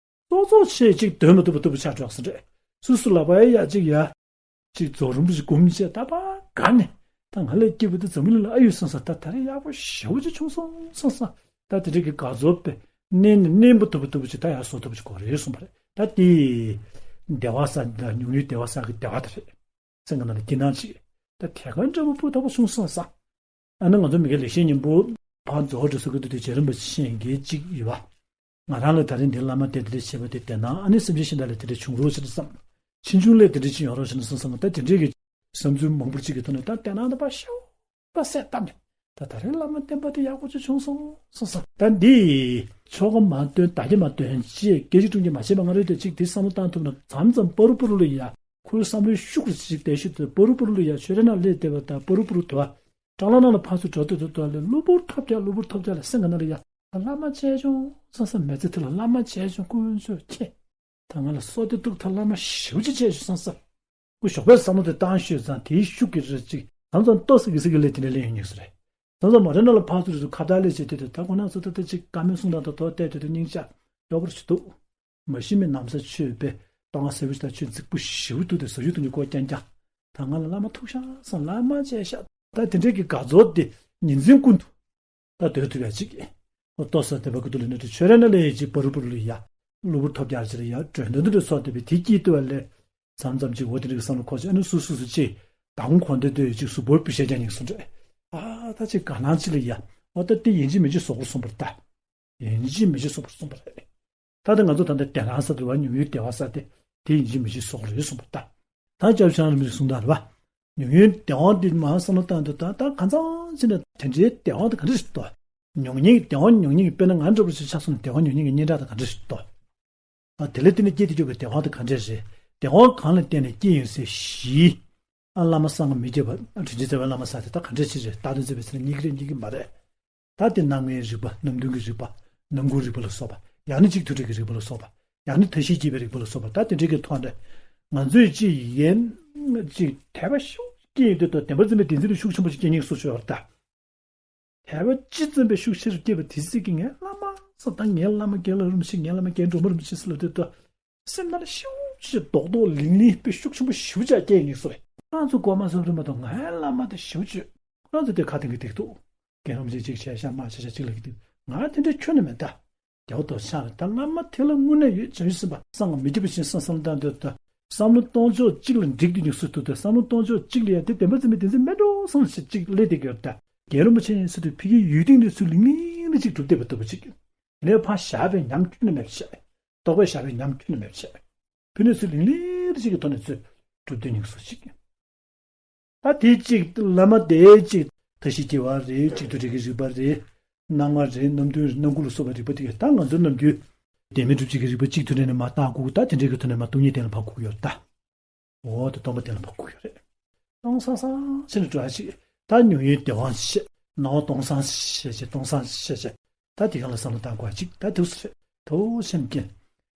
ཏོག་ཙམ་ཆེ་ཅིག་འདོན་མ་ཐུབ་པ་ལྟ་བུ་ཆགས་འགྲོ་ས་རེད། སོ་སོ་ལག་པ་ཡ་ཅིག་ཡ། ཅིག་རྫོགས་རིམ་པ་ཅིག་སྒོམ་བྱས་ད་པ་དགའ་ནས། ད་ང་ལས་སྐྱིད་པ་འདི་འཛམ་གླིང་ལ་ཨ་ཡོད་བསམ་ས། ད་ད་རེས་ཡག་པོ་ཞེ་པོ་ཅིག་བྱུང་སོང་བསམ་ས། ད་དེ་འདྲ་གི་དགའ་ཚོར་པས་མནན་ནས་མནན་པ་ཐུབ་པ་ལྟ་བུ་ཅིག་ད་ཡར་བཟོ་ཐུབ་པ་ཅིག་དགོས་རེད་གསུངས་པ་རེད། ད་དེ་བདེ་བ་ས་འདི་ད་ཉུང་ཉུང་བདེ་བ་ས་གི་བདེ་བ་ད་རེད། སེམས་ཀྱི་ནང་ལ་སྐྱིད་སྣང་ཅིག་ད་དེ་ག་འདྲ་པོ་སྤུ་ཐག་པོ་སོང་སོང་ས། ཨ་ནི་ང་ཚོ་མི་དགེ་ལེགས་བཤད་སྙིང་པོ་ཕར་རྫོགས་འགྲོ་ས་གི་དུས་དེ་རྗེ་རིན་པོ་ཆེ་གི་ཅིག་ཡོད་པ། ང་རང་ལ་ད་རིང་འདིར་བླ་མ་དེ་འདི་འདྲ་བྱས་པ་དེ་བདེ་སྣང་ཨ་ནི་སེམས་ཅན་གཞན་དག་ལ་དེ་འདྲ་བྱུང་རོགས་ཞེས་བསམ། ཕྱིས་འབྱུང་ལས་དེ་འདྲ་ཅིག་ཡོང་རོགས་ཞེས་ནས་བསམ་བསམ་ད་དེ་འདྲའི་གི་བསམ་ཚུལ་མང་པོ་ཅིག་གི་ཐོག་ནས་ད་བདེ་སྣང་དང་པ་ཤོག་པ་སད་བཏབ་ནས། ད་ད་རེས་བླ་མ་བསྟེན་པ་དེ་ཡག་པོ་ཅིག་བྱུང་སོང་སོང་སོང་། ད་འདི་ཆོ་ག་མ་འདོན་ད་གེ་མ་འདོན་ཅེས་སྐད་ཅིག་ཀྲུང་གེ་མ་བྱས་པ་ང་རེ་དེ་ཅིག་དེ་བསམ་བློ་བཏང་ཐུབ་ན་མཚམས་མཚམས་པ་རུ་པ་རུ་ལ་ཡ་ཁོའི་བསམ་བློའི་ཤུགས་རེ་ཅིག་དེ་ཤུགས་དེ་པ་རུ་པ་རུ་ལ་ཡ་ཆོས་ར་ན་ལས་དེ་བ་ད་པ་རུ་པ་རུ་དུ་བ་སྐྲག་ལ་ན་ལ་ཕར་ཚུར་འགྲོ་དུས་དུ་དུ་ལ་གློ་བུར་ཐོབ་རྒྱག་གློ་བུར་ཐོབ་རྒྱག་ལ་སེམས་ཀྱི་ནང་ལ་ཡ་བླ་མ་བྱས་བྱུང་བསམ་བསམ་མེད་ཚེ་དེ་ལ་བླ་མ་བྱས་བྱུང་དཀོན་མཆོག་མཁྱེན། ད་ང་ལ་སོ་དེ་གཏུག་ཐབས་བླ་མ་ཞེ་པོ་ཅིག་བྱས་བྱུང་བསམ་བསམ། ཁོ་ཞོགས་པའི་བསམ་བློ་དེ་བཏང་ཤོད་ཙང་དེའི་ཤུགས་ཀྱིས་རེ་ཅིག་མཚམས་མཚམས་ལྟོ་ཟ་གི་ཟ་གི་ལས་དེ་འདྲ་ལས་ཡོང་ཉེག་སུ་རེད། མཚམས་མཚམས་མ་རེད་ན་ལ་ཕར་ཚུར་རེ་ཚུར་ཁ་བརྡ་ལས་བྱེད་དུས་དེ་ད་ཁོ་ན་ཚོ་ད་ལྟ་ཅིག་བཀའ་མོལ་གསུང་སྟངས་དང་དོ་བལྟས་དུས་དེ་སྙིང་རྗེ་ཡོད་པར་ཞུ་འདུག་མ་གཞི་མི་ནམ་ས་ཆོས་པས་ལྟོ་ང་ཟེར་བུ་ཞིག་ད་ཆོས་རྫིག་པོ་ཞེ་པོ་འདུག་དེ་ཟ་རྒྱུ་འཐུང་རྒྱུ་ཀོ་རྐྱང་རྐྱང་། ད་ང་ལ་བླ་མ་ཐུག་ཤག་བསམ་བླ་མ་བྱས་ཤག་ད་དེ་འདྲའི་གི་དགའ་ཚོར་དེ་ཉིན་མཚན་ཀུན་ཏུ། ད་སྡོད་ཐུབ་ཡ་ཅིག་ཁོ་ལྟོ་ས་དེ་བ་ཀུ་ཏུ་ལི་ནི་ཏུ་ཆོས་ར་ན་ལས་ཡ་ཅིག་པ་རུ་པ་རུ་ལུ་ཡ། གློ་བུར་ཐོབ་རྒྱག་ཅིག་ལ་ཡ་དྲོད་འདོན་དུ་འདྲ་སོགས་དེ་བས་དེ་སྐྱིད་ཏུ་བ་ལས། མཚམས་མཚམས་ཅིག་འོ་དེ་འདྲ་གི་བསམ་བློ་འཁོར་ཅིག་ཨ་ནི་སུ་སུ་སུ་ཅིག་དང་གོང་དེ་དུ་ཡ་ཅིག་སུ་བོར་བུ་ཤ་རྒྱག་ཉིག་སུ་འདྲ། ཨ་ད་ཅིག་དགའ་སྣང་ཅིག་ལ་ཡ། འོ་ད་དེ་ཡིན་གཅིག་མིན་གཅིག་བཟོ་དགོས་གསུངས་པར་ད། ཡིན་གཅིག་མིན་གཅིག་བཟོ་དགོས་གསུངས་པ་རེད། ད་ལྟ་ང་ཚོ་ད་ལྟ་བདེ་སྣང་ཟེར་དུས་བ་ཉུང་ཡུལ་བདེ་བ་ཟེར་ཏེ་དེ་ཡིན་གཅིག་མིན་གཅིག་བཟོ་དགོས་རེད་གསུངས་པ་ད། ད་སྐྱབས་ཆང་རིན་པོ་ཆེ་གསུང་སྟངས་རེད་བ། ཉུང་ཡུལ་བདེ་བ་འདི་མ་བསམ་བློ་བཏང་དུས་ད་ད་གང་ཚང་ཅི་ན་དེ་འདྲའི་བདེ་བ་འདི་ག་འདྲ་ཞིག་ཏོ། ཉུང་ཉུང་བདེ་བ་ཉུང་ཉུང་དཔེར་ན་ང་འདྲ་པོ་ཞིག་ཆགས་སོང་ན་བདེ་བ་ཉུང་ཉུང་གི་སྙན་གྲགས་དང་ག་འདྲ་ཞིག་ཏོ། ཨ་དེ་ལས་དེ་ནས་སྐྱེས་དེ་ཅོག་གི་བདེ་བ་དེ་ག་འདྲ་རེད། བདེ་བ་གང་ལ་བརྟེན་ནས་སྐྱེས་ཡོད་ཟེར་བཞི། ཨ་བླ་མ་གསང་སྔགས་མི་བརྗེད་པ་དྲིན་ཅན་རྩ་བའི་བླ་མ་ཟེར་དེ་ད་ག་འདྲ་ཞིག་རེད། ད་དོན་རྩ་བའི་ཚེ་ན་རྙེད་ཀྱི་རེད་རྙེད་ཀྱི་མ་རེད། ད་དེ་རྣམ་ལྔའི་རིག་པ་རྣམ་བདུན་གྱི་རིག་པ་རྣམ་ཀུན་རིག་པ་ལ་སོགས་པ། ཡང་ན་གཅིག་ཐུག་འཕྲད་ཀྱི་རིག་པ་ལ་སོགས་པ། ཡང་ན་མཐའ་བཞི་སྐྱེས་པའི་རིག་པ་ལ་སོགས་པ་ད་དེ་འདྲའི་གི་ཐོག་ནས། ང་ཚོས་ཅིག་ཡན། ཅིག་དད་པ་ཤུགས་ཀྱིས་ཡིན་དུས་དང་བདེན་པར་འཛིན་པའི་བདེན་འཛིན་ལ་ཤུགས་ཆེན་པོ་ཞིག་སྐྱེ་ངེས་སུ་ཆུད་པར་ད། དད་པ་ཅི་ཙམ་པའི་ཤུགས་ཆེ་རུ་སྐྱེས་པ་དེ་ཚིག་གིས་ངའི་བླ་མ་ས་ད་ངའི་བླ་མ་རྒན་ལགས་རིན་པོ་ཆེ་ངའི་བླ་མ་རྒན་སྒྲོལ་མ་རིན་པོ་ཆེ་ཟེར་ལ་དུས་དང་། སེམས་ནང་ལ་ཤུགས་ཆེ་རྡོག་རྡོག་ལིང་ལིང་དཔེ་ཤུགས་ཆེན་པོ་ཞེ་པོ་ཅིག་སྐྱེ་ངེས་སུ་རེད། ཁོ་རང་ཚོ་གོ་མ་སོང་རེད་མ་གཏོགས་ང་ལ་མ་དེ་ཞེ་པོ་ཅིག་ཁོ་རང་ཚོ་དེ་ཁ་དེང་གི་དེག་ཐུག་རྒན་རིན་པོ་ཆེ་གཅིག་བྱས་ཤག་མ་བྱས་ཤག་གཅིག་ལ་གི་དེ་ང་དེ་འདྲའི་ཁྱོན་ནས་མེད་ད། རྒྱལ་བ་རྡོ་རྗེ་འཆང་རེད་ད། བླ་མ་དེ་ལ་དངོས་གནས་ཡོད་བྱང་ཆུབ་སེམས་དཔའ་གསང་སྔགས་མི་བརྗེད་པ་ཅན་བསམ་བསམ་བློ་བཏང་འདོད་ད། བསམ་བློ་གཏོང་ཕྱོགས་གཅིག་ལ་འགྲིག་དུས་ནས་སུ་ཐུག་ད་བསམ་བློ་གཏོང་ཕྱོགས་གཅིག་ལ་ཡང་དེ་བདེན་པ་འཛིན་མི་བདེན་འཛིན་མེད་འགྲོ་བསམ་ཞིག་གཅིག་སླེབས་བསྡད་ཀྱི་ཡོད་ད། རྒན་རིན་པོ་ཆེ་ཡིན་ཟེར་དུས་ཕ་གིའི་ཡུལ་སྟེང་ནས་ཚུར་ལིང་ལིང་རེ་གཅིག་གྲུབ་བསྡད་པ་ལྟ་བུ་གཅིག་ལས་ཕར་བཞག་པའི་ཉམས་ཁྱོན་ནས་མེད་པ་བྱས། རྟོག་པས་བཞག་པའི་ཉམས་ཁྱོན་ནས་མེད་པ་བྱས། ཕུ་ནུ་ཚོས་ལིང་ལིང་རེ་ཞིག་གི་ཐོག་ནས་ཚུར་གྲུབ་དོན་ཉིག་སོ་ཞིག་ད་དེ་གཅིག་བླ་མ་དེ་གཅིག་མཐའ་བཞི་སྐྱེ་བ་རེད། གཅིག་ཏུ་དྲིལ་གྱི་རིག་པ་རེད། སྣང་བ་རེད། རྣམ་བདུན་རེད། རྣམ་ཀུན་ལ་སོགས་པའི་རིག་པ་དེ་གས་ད་ང་ཚོ་ནམ་རྒྱུན་བདེན་མེད་སྒྲུབ་བྱེད་ཀྱི་རིག་པ་གཅིག་ཏུ་དྲིལ་ནས་མར་བཏགས་དགོས་ད་དེ་འདྲའི་གི་ཐོག་ནས་མར་སྟོང་ཉིད་གཏན་ལ་ཕབ་དགོས་ཡོད་ད། འོ་དེ་སྟོང་པ་གཏན་ལ་ཕབ་དགོས་ཡོད་རེད། སྟོང་སང་སང་ཕྱིན་ནས་འགྲོ་ཡ་ཅིག་ད་ཉུང་ཡུལ་བདེ་བ་བཤད། སྣང་བ་སྟོང་སང་བཤད་བྱས་སྟོང་སང་བཤད་བྱས། ད་དེ་གང་ལ་བསམ་བློ་བཏང་དགོས་ཅིག་ད་དུས་སུ་རེད། དུ་ཕྱིན་གྱིན།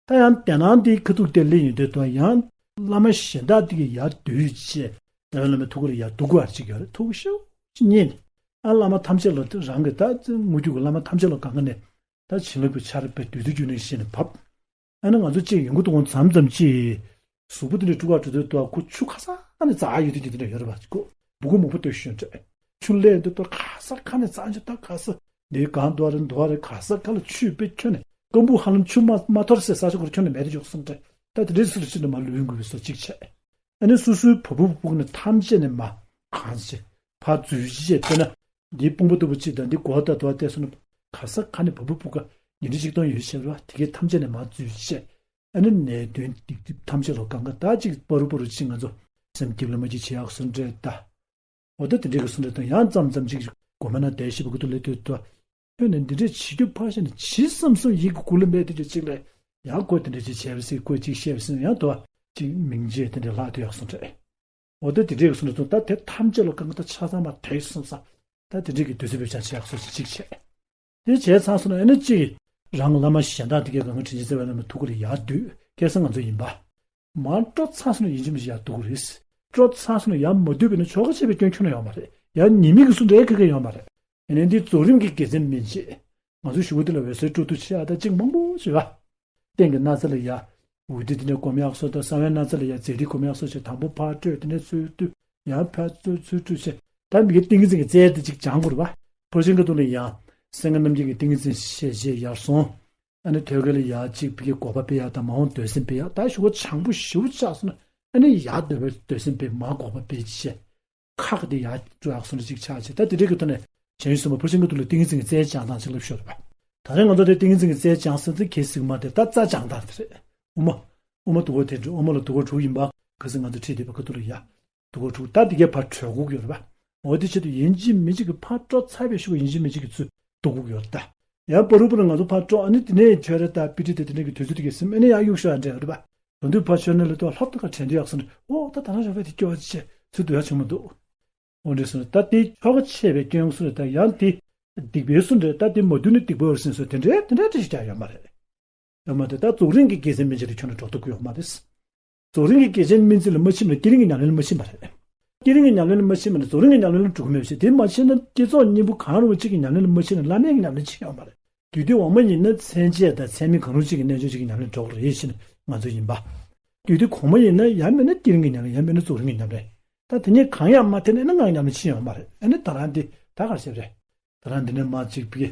ད་ཡང་དེ་ནང་དེའི་ཁ་ཐུག་དེ་སླེབས་ཡོང་དུས་དུ་ཡང་བླ་མ་གཞན་དག་དེ་གི་ཡར་བསྡུས་བྱས་རྒྱལ་བའི་བླ་མའི་ཐུགས་ཀ་ལ་ཡར་བསྡུ་དགོས་ཡ་ཅིག་ཡོད་རེད། ཐུགས་ཤུགས་ཆེ་ཉིད་ནས་ཨ་བླ་མ་ཐམས་ཅད་ལ་དུ་རང་གི་ད་དངོས་བརྒྱུད་ཀྱི་བླ་མ་ཐམས་ཅད་ལ་གང་ག་ནས་ད་བྱིན་རླབས་ཀྱི་ཆར་པས་བདུད་འདུལ་རྒྱུ་ནི་ཞེས་ནས་བབས། ཨ་ནི་ང་ཚོ་གཅིག་ཡོང་གི་འདུག་གོང་མཚམས་མཚམས་གཅིག་གཟུགས་པོ་དེ་འདྲ་དཀྲུག་ག་འགྲོ་དུས་དུ་ཁོ་ཆུ་ཁ་སང་ནས་འཛག་ཡོད་དུས་དེ་འདྲ་ཡོད་རེད་པ། ཁོ་སྦུ་གུ་མང་པོ་སྟོན་ཤོད་འདྲ། ཆུ་ལས་འདི་ལྟར་ཁ་ས་ཁ་ནས་འཛག་འཇོག་ད་ཁ་ས་འདི་གང་འདུག་རེད་འདུག་རེད། ཁ་ས་ཁ་ལ་ཆུ་དཔེ་ཁྱོན་ནས་སྐམ་པོ་ཧ་ལམ་ཆུ་མ་མ་འཐོར་སའི་ས་ཆ་ཁོར་ཁྱོན་ནས་མེད་དུ་འཇོག་སོང་འདྲ། ད་དེ་འདྲའི་སུ་ལ་ཕྱིན་ནས་མ་ལུས་འགུལ་བའི་བཟོ་གཅིག་བྱས། ཨ་ནི་སོ་སོའི་བ་སྤུ་སྤུ་ནས་ཐམས་ཅད་ནས་མ་གང་བྱས་ཕར་འཛུལ་བྱས་དཔེར་ན་འདིའི་དཔུང་པ་ལྟ་བུ་གཅིག་དང་འདི་མགོ་ལྟ་དུ་བ་བལྟས་སོང་ན་ཁ་ས་ཁ་ནས་བ་སྤུ་སྤུ་ག་ཉིན་རེ་གཅིག་གཏོང་ཡོད་བཤད་རེད་བ། དེ་གའི་ཐམས་ཅད་ནས་མ་འཛུལ་བྱས། ཨ་ནི་ནད་གདོན་སྡིག་སྒྲིབ་ཐམས་ཅད་ལ་གང་ག་ད་ཅིག་པ་རུ་པ་རུ་ཅིག་ང་ཚོ་སེམས་སྐྱིད་ལ་མ་ཅིག་བྱེད་ཡག་སུ་འདྲེ་ད། འོ་ད་དེ་འདྲའི་གི་སུ་འདྲེ་དང་ཡང་ཙམ་ཙམ་ཅིག་གོ་མ་ན་དལ་ཞིབ་པ་གི་ཐུགས་ལ་ལྟོས་ད། ཁྱོད་ནས་འདི་འདྲའི་བྱེད་རྒྱུ་ཕར་བཞག་ནས་ཇི་བསམ་སོང་ཡིད་ཀྱི་གུ་ལ་མེད་དེ་འདྲ་ཅིག་ལས་ཡང་གོ་དེ་འདྲ་ཅིག་བྱས་པ་སྲིད་གོ་ཅིག་བཤད་པ་སྲིད་ཡང་དོ་ཅིག་མིང་རྗེས་དེ་འདྲ་ལྷག་ཐུབ་ཡག་སུ་འདྲེ། འོ་ད་དེ་འདྲའི་གི་སུ་འདྲེ་དང་ད་དེ་ཐམས་ཅད་ལ་གང་ག་ད་ཆ་ཚང་མ་དལ་སོང་ས། ད་དེ་འདྲའི་གི་དུས་ཚོད་བེད་སྤྱང་བྱེད་ཡག་སོ་ཅིག་ཅིག་བྱས། དེ་བྱས་ཚར་སོང་ན་ཨ་ནི་གཅིག་རང་བླ་མ་གཞན་དག་དེ་གའི་གང་ག་དྲིན་ཅན་རྩ་བའི་བླ་མའི་ཐུགས་ཀ་ལ་ཡར་བསྡུས་ཁ་སང་ང་ཚོ་ཡིན་པ། མར་སྤྲོ་ཚར་སོང་ན་ཡིན་གཅིག་མིན་གཅིག་ཡར་བསྡུ་དགོས་རེད། སྤྲོ་ཚར་སོང་ན་ཡར་མ་བསྡུས་པ་ཡིན་ན་ཆོ་ག་བྱས་པའི་སྐྱོན་ཁྱོན་ནས་ཡོང་མ་རེད། ཡང་ཉེས་དམིགས་ཀྱི་སུ་འདྲ་ཁ་ཁ་ཡོད་མ་རེད། ཡིན་ནའི་འདི་རྫོགས་རིམ་གྱི་དགེ་མཚན་སྨིན་བྱེད། ང་ཚོ་ཞུ་བ་འདི་ལ་འོད་གསལ་སྤྲོ་བསྡུ་བྱེད་ཡག་ད་གཅིག་མང་པོ་ཞིག་ཡོད་པ། སྟེང་གི་ན་ཚ་ལ་ཡ། འོ་དེ་དེ་ནས་སྒོམ་ཡག་སོགས་དང་གསང་བའི་ན་ཚ་ལ་ཡ་རྫས་རིགས་སྒོམ་ཡག་སོགས་བྱས། དང་པོ་ཕར་སྤྲོད། དེ་ནས་ཚུར་བསྡུ། ཡང་ཕར་ཚུར་ཚུར་བསྡུ་བྱས། ད་མི་དགེ་ཏིང་ངེ་འཛིན་གྱི་རྩལ་དེ་གཅིག་སྦྱང་དགོས་རེད་པ། ཕར་ཕྱིན་ཁ་ཐུག་ལ་ཡང་། སེང་གེ་རྣམ་རྒྱལ་གྱི་ཏིང་ངེ་འཛིན་ཞལ་བཞེས་ཡར་སོང་། ཨ་ནི་ཐོད་རྒལ་ལ་ཡ་གཅིག་ཕ་གི་འགོག་པ་སྤེལ་ཡག་དང་མ་འོངས་འདོད་སེམས་སྤེལ་ཡག་ད་ཞུ་བ་བྱང་པོ་ཞེ་པོ་ཆགས་སོང་ན། ཨ་ནི་ཡར་འདོད་པའི་འདོད་སེམས་སྤེལ། མར་འགོག་པ་སྤེལ་བྱས། ཁག་དེ་ཡར་འགྲོ་ཡག་སོང་ན་གཅིག་ཆགས་བྱས། ད་དེ་འདྲའི་གི་ཐོག་ནས་བྱང་ཆུབ་སེམས་དཔའ་ཕར་ཕྱིན་ཁ་ཐུག་ལ་ཏིང་ངེ་འཛིན་གྱི་རྩལ་སྦྱང་སྟངས་གཅིག་ལབ་ཤོར་བ། ད་རེས་ང་ཚོ་དེ་ཏིང་ངེ་འཛིན་གྱི་རྩལ་སྦྱང་ཟེར་དུས་གལ་སྲིད་མ་དེ་ད་རྩ་སྦྱང་སྟངས་དེ་རེད། དབུ་མ། དབུ་མ་དུ་བ་དེ་འགྲོ། དབུ་མ་ལ་དུ་བ་དྲུག་ཡིན་པ། གལ་སྲིད་ང་ཚོ་ཁྲིད་བསྡད་པའི་ཁ་ཐུག་ལ་ཡ། དུ་བ་དྲུག་ད་དེ་གའི་ཕར་གྲོལ་དགོས་ཀྱི་ཡོད་རེད་པ། འོ་དེ་ཆེད་དུ་ཡིན་གཅིག་མིན་གཅིག་གི་ཕར་སྤྲོ་ཚར་བའི་ཤུགས་ཡིན་གཅིག་མིན་གཅིག་གི་ཚུར་གཏོང་དགོས་ཀྱི་ཡོད་རེད་ད། ཡང་བར་དུ་བར་དུ་ང་ཚོ་ཕར་སྤྲོ། ཨ་ནི་དེ་ནས་ཆོས་ར་དང་པི་ཊི་དེ་དེ་འདྲ་གི་དུས་ཚོད་དེ་གའི་ཟིན། ཨ་ནི་ཡང་གཡུག་ཤོག་ཡང་འདྲ་ཡོད་རེད་པ། དོན་དུ་ཕར་ཆོས་ནང་ལ་ཏོག་ལྷབ་ཏོག་ག་དྲན་རྒྱུ་ཡག་སོང་ནས། ཨོ་ད་ད་རང་རང་བས་དེ་སྐྱོ་བ་ཅི་བྱས་ཚུར་འདུག་ཡག་བྱུང་མི་འདུག་འོ་འདྲ་སོང་ནས་ད་དེ་ཆོ་ག་ཆེ་བའི་སྐྱོན་སོང་ནས། ད་ཡང་དེ་སྡིག་པའི་སུ་འདྲ། ད་དེ་མ་དུལ་ནས་སྡིག་པ་ཡོད་ཟིན་སོང་། དེ་འདྲའི་དེ་འདྲའི་འདྲ་ཞིག་ཀྱང་ཡོད་མ་རེད། ཡོད་མ་རེད། ད་རྫོགས་རིམ་གྱི་དགེ་མཚན་སྨིན་བྱེད་དེ་ཁྱོན་ནས་འགྲོ་ཐུབ་ཀྱི་ཡོད་མ་རེད། རྫོགས་རིམ་གྱི་དགེ་མཚན་སྨིན་བྱེད་ལ་མ་ཕྱིན་ན་བསྐྱེད་རིམ་གྱི་ཉམས་ལེན་ལ་མ་ཕྱིན་པ་རེད། བསྐྱེད་རིམ་གྱི་ཉམས་ལེན་ལ་མ་ཕྱིན་པ་ན་རྫོགས་རིམ་གྱི་ཉམས་ལེན་ལ་འགྲོ་གི་མེད་པ་བྱས། དེ་མ་ཕྱིན་ན་བསྐྱེད་རྫོགས་གཉིས་པོ་གང་རུང་གཅིག་གི་ཉམས་ལེན་ལ་མ་ཕྱིན་ན་བླ་མེད་ཀྱི་ཉམས་ལེན་ཕྱིན་ཡོད་མ་རེད། དུས་དུས་འོག་མ་ཡིན་ན་མཚན་བཅས་དང་མཚན་མིན་གང་རུང་གཅིག་གི་རྣལ་འབྱོར་གཅིག་གི་ཉམས་ལེན་འགྲོ་གི་རེད་ཟེར་ནས་ང་ཚོ་ཡིན་པ། དུས་དུས་གོང་མ་ཡིན་ན་ཡང་མིན་ན་བསྐྱེད་རིམ་གྱི་ཉམས་ལེན། ཡང་མིན་ན་རྫོགས་རིམ་གྱི་ཉམས་ལེན། ད་དེ་གཉིས་གང་ཡང་མ་ཐེབས་ན་ང་ཉམས་ལེན་ཕྱིན་ཡོད་མ་རེད། ཨ་ནི་ད་རང་འདི་ད་ག་རེ་བྱས་པ་རེད། ད་རང་འདི་ནས་མར་གཅིག་པི་ཀེ་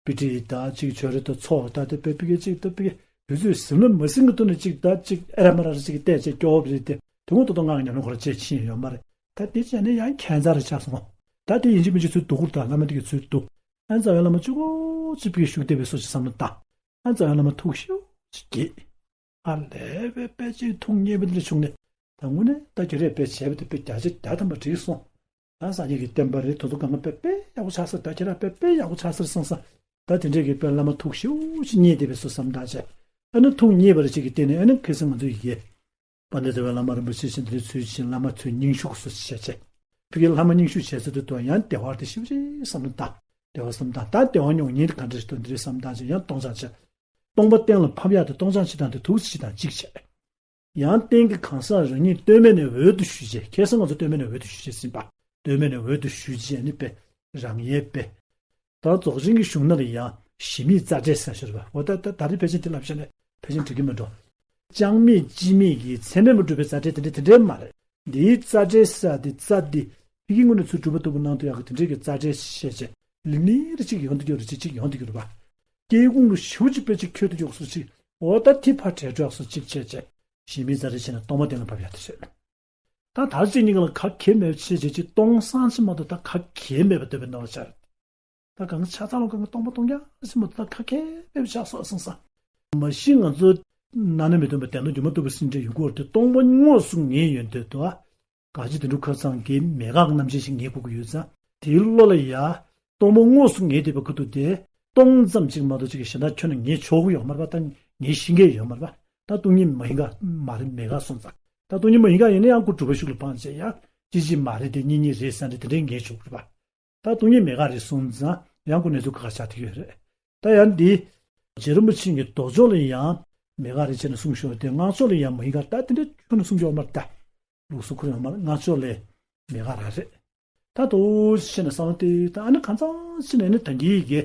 པི་ཊི་ད་གཅིག་ཆོས་རེ་ད་ཚོགས་ད་དེ་པེ་པི་ཀེ་གཅིག་ད་པི་ཀེ་དུས་ཚོད་ཟིན་ལ་མ་ཟིན་གྱི་ཐོག་ནས་གཅིག་ད་གཅིག་ཨེ་ར་མ་ར་ར་གཅིག་གི་བལྟས་བྱས་སྐྱོ་བོ་རེད་དེ། དེ་ངོ་ཏོག་ཏོག་ངང་ཉམས་ལེན་ཁོ་ར་བྱས་ཕྱིན་ཡོད་མ་རེད། ད་དེ་བྱས་ནས་ཡང་ཁྱད་མཚར་རེ་ཆགས་སོང་། ད་དེ་ཡིན་གཅིག་མིན་གཅིག་ཚུར་འདུག་དགོས་རེད། ད་བླ་མ་དེ་གི་ཚུར་འདུག་ཨ་རྩ་བའི་བླ་མ་གཅིག་པོ་གཅིག་པི་ཀེ་བཞུགས་བསྡད་པའི་བཟོ་ཞིག་བསམ་བློ་བཏང་། ཨ་རྩ་བའི་བླ་མ་ཐུགས་ཤིན་ཏུ་དགྱེས། ཨ་ལས་པའི་དཔེ་ཅིག་ཐུགས་མཉེས་པ་འདི་འདྲ་བྱུང་ནས། ད་དངོས་གནས་ད་ཁྱོད་རས་དཔེ་བྱས་པ་དེ་དཔེ་བརྒྱ་ཆ་བརྒྱ་ཐམ་པ་འགྲིག་སོང་། ད་སངས་རྒྱས་ཀྱི་བསྟན་པ་རེད། དེ་ཚོ་གང་ག་དཔེ་དཔེ་ཡག་པོ་ཆགས་ས་རེད། ད་ཁྱེད་རང་དཔེ་དཔེ་ཡག་པོ་ཆགས་ས་རེད་བསམ་ས། ད་དེ་འདྲས་ཀྱི་དཔེ་བླ་མ་ཐུགས་ཤིན་ཏུ་མཉེས་བསྡད་པའི་བཟོ་བསམ་བཏང་བྱས། ཨ་ནི་ཐུགས་མཉེས་པ་རེད་ཅིག་གི་སྟེང་ནས་ཨ་ནི་ཁ་སང་ང་ཚོ་ཡི་གེ་དཔལ་ལྡན་རྩ་བའི་བླ་མ་རིན་པོ་ཆེ་ཞིག་འདི་འདྲའི་ཚུལ་བཞིན་བླ་མ་ཚོའི་སྙིང་ཞུགས་སུ་བྱས་བྱས། ཕ་གིའི་བླ་མ་སྙིང་ཞུགས་བྱས་ཚུལ་དུ་དུ་ཡང་བདེ་བར་དེ་ཞིབ་ཅིག་བསམ་བློ་བཏང་། བདེ་བ་བསམ་བཏང་། ད་བདེ་བ་མྱོང་ཉིན་ག་འདྲ་ཞིག་འདུག་འདི་རེད་བསམ་བཏང་བྱས། ཡང་སྟོང་ཆ་བྱས། སྟོང་པ་གཏན་ལ་ཕབ་ཡག་དེ་སྟོང་ཆ་བྱེད་སྟངས་དེ་ཐུགས་རྗེ་ཆེ་དང་གཅིག་བྱས། ཡང་གཏན་གྱི་གང་ཟག་རང་ཉིད་ལྟོས་མེད་ནས་འོད་དུ་ཞུ་བྱས། ཁ་སང་ང་ཚོ་ལྟོས་མེད་ནས་འོད་དུ་ཞུ་བྱས་ཟིན་པ། ལྟོས་མེད་ནས་འོད་དུ་ཞུ་བྱས་ནི་དཔེ་རང་ཡལ་དཔེ། ད་རྫོགས་ཆེན་གྱི་གཞུང་ནང་ལ་ཡང་གཞི་མེད་རྩ་འགྲེལ་ཟེར་ཤོར་བ། འོ་ད་ད་ད་རེས་ཕལ་ཆེར་དེ་ལབ་བྱས་ནས་ཕལ་ཆེར་འགྲིག་གི་མི་འགྲོ། ཅང་མེད་ཅི་མེད་ཀྱི་ཚད་མས་མ་གྲུབ་པའི་རྩ་འགྲེལ་དེ་འདྲ་དེ་འདྲའི་མ་རེད། འདིའི་རྩ་འགྲེལ་ཟེར་དེ་རྩ་འདི་ཕ་གིའི་ངོས་ནས་ཚུར་གྲུབ་པ་ལྟ་བུ་གནང་ཐུབ་ཡག་གི་དེ་འདྲའི་གི་རྩ་འགྲེལ་བཤད་བྱས་ལི་ནི་རེ་གཅིག་ཡོང་དུ་འགྱུར་རེ་གཅིག་གཅིག་ཡོང་དུ་འགྱུར་བ། སྐྱེ་ཁུངས་ལ་ཞེ་པོ་ཅིག་དཔེ་ཅིག་འཁྱོལ་དུ་འཇུག་སོ་ཅིག་འོ་ད་དེ་ཕར་བྲལ་འགྲོ་ཡག་སོ་ཅིག་བྱས་བྱས་གཞི་མེད་རྩ་འགྲེལ་བྱས་ནས་སྟོང་པ་གཏན་ལ་ཕབ་ཡག་དེ་རེད། ད་ད་གཅིག་གཉིས་ཀ་ལ་ག་གེ་མེད་བྱས་བྱས་ཅིག་སྟོང་སང་ཅིག་མ་གཏོགས་ད་ག་གེ་མེད་པ་འདོད་པའི་སྣང་བ་ཤར། ད་གང་ཆ་ཚང་ལ་གང་ག་སྟོང་པ་སྟོང་རྐྱང་ཞིག་མ་གཏོགས་ད་ག་གེ་མེད་པ་ཆགས་སོང་བསམ་ས། མ་གཞི་ང་ཚོ་བླ་ན་མེད་པའི་སྟོན་པ་བདེན་སྟོང་སྒྱུ་མ་ལྟ་བུ་ཟེར་འདྲ་ཡོད་སྐོར་དེ་སྟོང་པ་དངོས་སུ་ངེས་ཡོང་དུས་དོ། ག་ཅི་དོན་གྲུབ་ཁ་སང་གི་མེད་དགག་གི་རྣམ་བཤད་ཞིག་ངེས་དགོས་ཀྱི་ཡོད་ཙང་། དེའི་བློ་ལ་ཡ། སྟོང་པ་དངོས་སུ་ངེས་བསྡད་པའི་ཁ་ཐུག་དེ། སྟོང་ཙམ་ཅིག་མ་གཏོགས་ཅིག་གི་གཞན་དག་ཁྱོན་ནས་ངེས་ཆོག་གི་ཡོད་མ་རེད་པ། ད་ངེས་ཤེས་ཀྱི་ཡོད་མ་རེད་པ། ད་སྟོང་ཉིད་མ་ཡིན་ག་མ་རེད་མེད་ག་སོང་ཙང་། ད་སྟོང་ཉིད་མ་ཡིན་ག་ཡིན་ན་ཡང་ཁོ་གྲུབ་པ་ཤུགས་ལ་འཕངས་བྱས་ཡ། གཅིག་གཅིག་མ་རེད་དེ་གཉིས་གཉིས་རེད་ཟེར་འདྲ་དེ་འདྲའི་ངེས་ཆོག་གི་རེད་པ། ད་སྟོང་ཉིད་མེད་ག་རེད་སོང་ཙང་ཡང་ཁོ་གནས་ཚུལ་ཁག་ཁག་ཆགས་ཐུབ་ཀྱི་ཡོད་རེད། ད་ཡང་འདི། རྗེ་རིན་པོ་ཆེ་གིས་ལྡོག་ཕྱོགས་ལ་ཡང་མེད་ག་རེད་བྱས་ནས་གསུངས་ཤོག་དེ་སྔགས་ཕྱོགས་ལ་ཡང་མ་ཡིན་ག་ད་དེ་འདྲ་ཁྱོན་ནས་གསུང་རྒྱུ་ཡོད་མ་རེད་ད། ལུགས་སྲོལ་ཁོ་རང་ཡོད་མ་རེད། སྔགས་ཕྱོགས་ལ་མེད་ག་རང་རེད། ད་དོ་ཞེ་ནས་བསམ་བློ་བཏང་ད་ཨ་ནི་གང་ཚང་ཞེ་ནས་ཨ་ནི་ད་གིན་གྱི་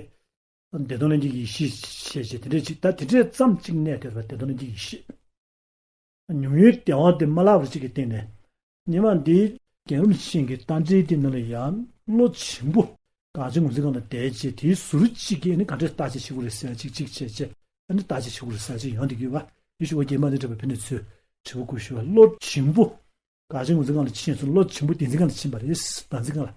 བདེ་སྟོང་ལྷན་སྐྱེས་ཀྱི་ཡེ་ཤེས་ཞེས་བྱས་དེ་འདྲས་ཅིག་ད་དེ་འདྲས་ཙམ་ཅིག་གནས་དེར་བ་བདེ་སྟོང་ལྷན་སྐྱེས་ཀྱི་ཡེ་ཤེས། ཉུང་ཡུལ་བདེ་བ་དེ་མ་བརླག་པ་ཅིག་གི་སྟེང་ནས། ཉི་མ་འདིའི་རྒན་རིན་པོ་ཆེ་གི་རྟ་མགྲིན་དེ་ནང་ལ་ཡང་བློ་ཆེན་པོ། གངས་ཅན་ངོས་འཛིན་སྒང་ལ་བསྡད་བྱས་དེའི་ཟུར་གཅིག་གིས་ནི་ག་འདྲས་བརྟག་དཔྱད་བྱེད་དགོས་རེད་ཟེར་ཅིག་ཅིག་བྱས་བྱས་ཨ་ནི་བརྟག་དཔྱད་བྱེད་དགོས་རེད་ཟེར་ཅིག་ཡོང་བསྡད་ཀྱི་ཡོད་པ། ཡེ་ཤུ་བ་རྒྱལ་མ་འདི་འདྲ་བ་ཕེབས་ནས་ཚུལ་དྲི་བ་བཀོད་ཞུ་བ་བློ་ཆེན་པོ། གངས་ཅན་ངོས་འཛིན་སྒང་ལ་ཕྱིན་སོང་། བློ་ཆེན་པོ་བདེན་འཛིན་སྒང་ལ་ཕྱིན་པ་རེད། བདག་འཛིན་སྒང་ལ།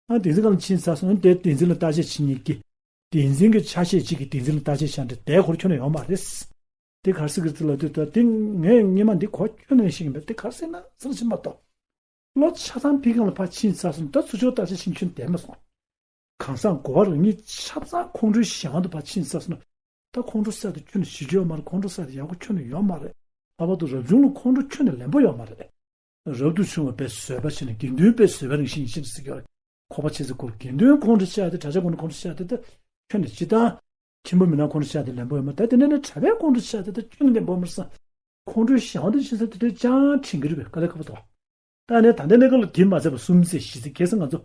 ཨ་བདེན་འཛིན་སྒང་ལ་ཕྱིན་ཚར་སོང་། དེ་བདེན་འཛིན་ལ་བརྟག་དཔྱད་བྱེད་མཁན་གྱི། བདེན་འཛིན་གྱི་ཆ་ཤས་གཅིག་གིས་བདེན་འཛིན་ལ་བརྟག་དཔྱད་བྱས་འདྲ་དེ་ཁོར་ཁྱོན་ནས་ཡོད་མ་རེད། དེ་ག་རེ་ཟེར་གི་རེད་ལབ་དུས་ད་དེ་ངས་སྔོན་མ་འདི་གོ་ཁྱོན་ནས་ཤེས་ཀྱི་མེད། དེ་ག་རེ་ཟེར་ན་ཟེར་ཕྱིན་མ་གཏོགས། བློ་ཆ་ཚང་ཕ་གི་སྒང་ལ་ཕར་ཕྱིན་ཚར་སོང་། ད་ཚུར་ཕྱོགས་བརྟག་དཔྱད་བྱེད་ཁྱོན་བསྡད་མ་སོང་། གང་ཟག་གོ་བ་རང་ཉིད་ཆ་ཚང་ཁོང་ཁྲོའི་གཞན་དབང་དུ་ཕར་ཕྱིན་ཚར་སོང་ན། ད་ཁོང་ཁྲོ་ཟེར་དེ་ཁྱོན་ནས་ཞི་རྒྱུ་ཡོད་མ་རེད། ཁོང་ཁྲོ་ཟེར་དེ་ཡག་པོ་ཁྱོན་ནས་ཡོད་མ་རེད། ལྷག་པར་དུ་རབ་བྱུང་ལ་ཁོང་ཁྲོ་ཁྱོན་ནས་ལེན་པོ་ཡོད་མ་རེད། རབ་ཏུ་བྱུང་བ་པས་བཟོད་པ་བྱས་ནས། དགེ་འདུན་པས་བཟོད་པའི་རང་བཞིན་ཡིན་ཞེས་ཟེར་གྱི་ཡོད་རེད། ཁོག་པ་ཆེ་ཚེ་སྐོར་དགེ་འདུན་ཁོང་ཁྲོ་ཆེ་ཡག་དེ་གྲྭ་ཆས་ཁོང་ཁྲོ་ཁོང་ཁྲོ་ཆེ་ཡག་དེ་ད་ཁྱོན་ནས་སྤྱིར་བཏང་ཁྱིམ་པ་མི་ནག་ཁོང་ཁྲོ་ཆེ་ཡག་དེ་ལེན་པོ་ཡོད་མ་རེད། ད་དེ་ནས་ནི་གྲྭ་པའི་ཁོང་ཁྲོ་ཆེ་ཡག་དེ་ད་ཁྱོན་ནས་ལེན་པོ་ཡོད་མ་རེད་ས། ཁོང་ཁྲོའི་གཞན་དབང་དུ་ཕྱིན་ས་དེ་དུས་ཅང་དྲན་གྱི་རེད་པས། དཀའ་ལས་ཁག་པོ་འདུག་ད་ནས་ད་ལྟའི་གནས་སྐབས་ལ་དེ་མ་ཟད་པ་གསུམ་ཚེ་བཞི་ཚེ་ཁ་སང་ང་ཚོ་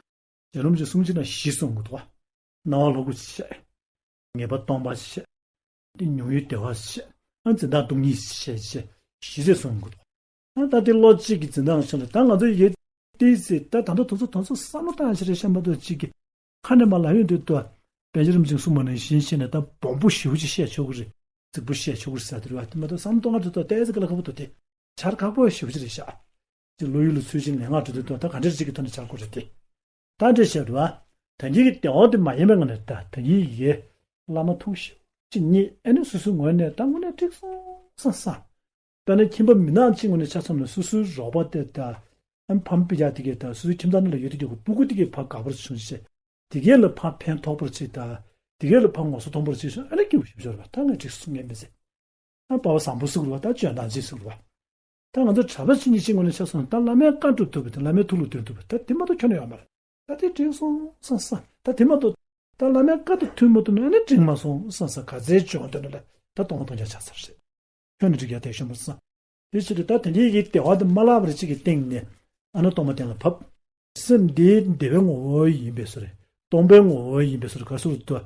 རྗེ་རིན་པོ་ཆེ་གསུང་ཕྱིར་ན་བཞི་གསུང་གི་འདུག་བ། སྣང་བ་ལྷ་སྐུ་ཞེས་བྱ། ངེས་པ་སྟོང་པ་ཞེས་བྱ། དེ་མྱོང་བའི་བདེ་བ་ཞེས་བྱ། ཨ་འཛིན་སྟངས་སྟོང་ཉིད་ཞེས་བྱ། བཞི་ཟེར་གསུང་གི་འདུག་ཨ་ད་དེ་བློ་གཅིག་གི་འཛིན་སྟངས་ཆ་ལ་ད་ང་ཚོ་ཡི་གེ་ཏི་ཟེར་ད་ད་ལྟ་དུང་ཚོ་དུང་ཚོ་བསམ་བློ་བཏང་ཞིག་རེད་ཤམ་པ་དོ་གཅིག་གི་ཁ་ནས་མ་ལབ་ཡོང་དུས་དུ། པཎ་ཆེན་རིན་པོ་ཆེས་གསུངས་པ་ནང་བཞིན་བྱས་ནས་ད་སྦོམ་པོ་ཞེ་པོ་ཅིག་བཤད་ཆོག་གི་རེད། རྫིག་པོ་བཤད་ཆོག་གི་རེད་ཟེར་དེ་རེད་བ། དེ་མ་གཏོགས་བསམ་བློ་གཏོང་ག་དུས་དུ་ཏོག་ཙམ་ག་ལ་ཁག་པོ་འདུག་དེ་བྱ་ཁག་པོ་ཞེ་པོ་ཅིག་རེད་ཤག་ཅིག་བློ་ཡུལ་ལ་ཚུལ་བཞིན་ལེན་ག་འགྲོ་དུས་དུ་ད་ག་འདྲ་ཅིག་གི་ཐོག་ནས་བྱ་དགོས་རེད་དེ། ད་འདྲ་བཤད་རེད་བ། ད་གིན་གྱི་བདེ་བ་དེ་མ་ཡིན་པའི་ངང་ནས་ད་ད་གིན་ཡི་གེ་བླ་མ་ཐུགས་ཞེ་པོ་ཅིག་རྙེད། ཨ་ནི་སོ་སོའི་ངོས་ནས་ད་དངོས་གནས་འགྲིག་སོང་བསམ་བསམ། དཔེར་ན་ཁྱིམ་པ་མི་ནག་ཅིག་ངོས་ནས་ཆ་མཚོན་ན་སོ་སོའི་རོགས་པ་དེ་དང་། ཨ་ཕམ་སྤུན་ཀྱག་དེ་གས་དང་སོ་སོའི་ཁྱིམ་ཚང་ནང་ལ་ཡོད་དེ་གས་ཀྱི་སྤུ་གུ་དེ་གས་ཕར་དགའ་པོར་བྱུང་བྱས། དེ་གས་ལ་ཕར་ཕན་ཐོགས་པོར་བྱས་དང་། དེ་གས་ལ་ཕར་ངོ་སོ་ཐོན་པོར་བྱས་སོང་། ཨ་ནི་སྐྱིད་པོ་ཞེ་པོ་ཅིག་རེད་བ། ད་ངས་འགྲིག་སོང་ངས་མི་ཟེར། ད་པ་ཕ་བཟང་པོ་ཟེར་དགོས་རེད་བ། ད་འཇོན་ཐང་ཅན་ཟེར་དགོས་རེད་བ། ད་ང་ཚོ་གྲྭ་པ་ཆུང་ཆུང་ཅིག་ངོས་ནས་ཆ་མཚོན་ན་ད་བླ་མའི་བཀའ་སྒྲུབ་ཐུབ་པ་དང་བླ་མའི་ཐུགས་ལ་བརྟེན་ཐུབ་པ་ད་དེ་མ་གཏོགས་ཁྱོན་ནས་ཡོད་མ་རེད། ད་དེ་འགྲིག་སོང་བསམ་བསམ། ད་དེ་མ་གཏོགས་ད་བླ་མའི་བཀའ་དང་མཐུན་མ་ཐུབ་ན་ཨ་ནི་འགྲིག་མ་སོང་བསམ་བསམ། ག་ཚད་བྱུང་དོན་ལ་ད་སྟོང་པ་སྟོང་རྐྱང་ཆགས་ཚར་རེད། ཁྱོན་ནས་འགྲིག་ཡ་དེ་ཤོད་མ་སོང་། དེ་ཕྱིར་དུ་ད་དེ་འདྲའི་ཡི་གེ་བདེ་བ་དེ་མ་བརླག་པར་ཅིག་གི་སྟེང་ནས་ཨ་ནི་སྟོང་པ་གཏན་ལ་ཕབ། སེམས་འདི་བདེ་བའི་ངོ་བོ་ཡིན་པའི་ཚུལ། སྟོང་པའི་ངོ་བོ་ཡིན་པའི་ཚུལ་ག་སུ་ལ་ལྟོས།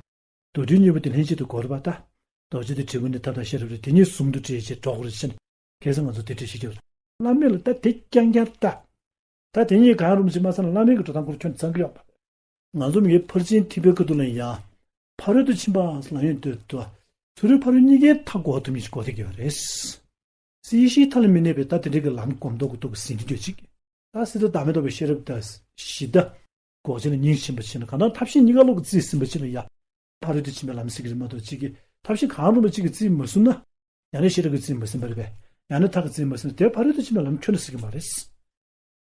རྡོ་རྗེ་སྙིང་པོ་དེ་ལྷན་ཅིག་ཏུ་བསྒོམ་པ་ལྟ། རྡོ་རྗེ་དེ་དྲིལ་བུ་ནི་ཐབས་དང་ཤེས་རབ་རེད། དེ་གཉིས་ཟུང་དུ་འབྲེལ་བྱས་འགྲོ་དགོས་རེད་ཟེར་ནས་གལ་སྲིད་ང་ཚོ་དེ་འདྲ་ཤེས་ཀྱི་ཡོད། བླ་མེད་ལ་ད་དེ་རྐྱང་རྐྱང་ལྟ། ད་དེ་གཉིས་གང་རུང་ཞིག་མ་ཚང་ན་བླ་མེད་ཀྱི་འགྲོ་སྟངས་ཁོ་ཁྱོན་ཚང་གི་ཡོད་པ། ང་ཚོ་མི་ཕར་ཕྱིན་ཐེག་པའི་ཁ་ཐུག་ལ་ཡང་། ཕ་རོལ་ཏུ་ཕྱིན་པ་ལ་ཡོང་དུས་དུ། ཚུ་རོལ་ཕ་རོལ་གཉིས་ཀའི་མཐའ་བསྐོར་ཐུབ་མཁན་ཞིག་དགོས་བསྡད་ཀྱི་ཡོད་རེད། སྲིད་ཞིའི་མཐའ་ལ་མི་གནས་པའི་ད་དེ་འདྲའི་གི་ལམ་སྒོམ་ཐོག་གི་ཐོག་གི་ཟིན་གྱི་འདོད་ཅིག་ད་སི་ཏཱ་བདག་མེད་རྟོགས་པའི་ཤེས་རབ་དང་གཞི་བདག་འགོག་བྱེད་ལ་སྙིང་ཆེན་པོ་བྱས་ན་གང་ལྟར་ཐབས་ཤེས་གཉིས་ཀ་བློ་གིས་རྩིས་ཟིན་པ་ཅིག་ལ་ཡ། ཕ་རོལ་ཏུ་ཕྱིན་པའི་ལམ་ཟེར་གྱི་རེད་མ་གཏོགས་ཅིག་གིས་ཐབས་ཤེས་གང་རུང་བ་ཅིག་གིས་རྩིས་མ་ཟིན་ན། ཡང་ན་ཤེས་རབ་ཀྱིས་རྩིས་མ་ཟིན་པ་རེད་པས། ཡང་ན་ཐག་གིས་རྩིས་མ་ཟིན་ན་དེ་ཕ་རོལ་ཏུ་ཕྱིན་པའི་ལམ་ཁྱོན་ནས་ཟེར་གྱི་མ་རེད།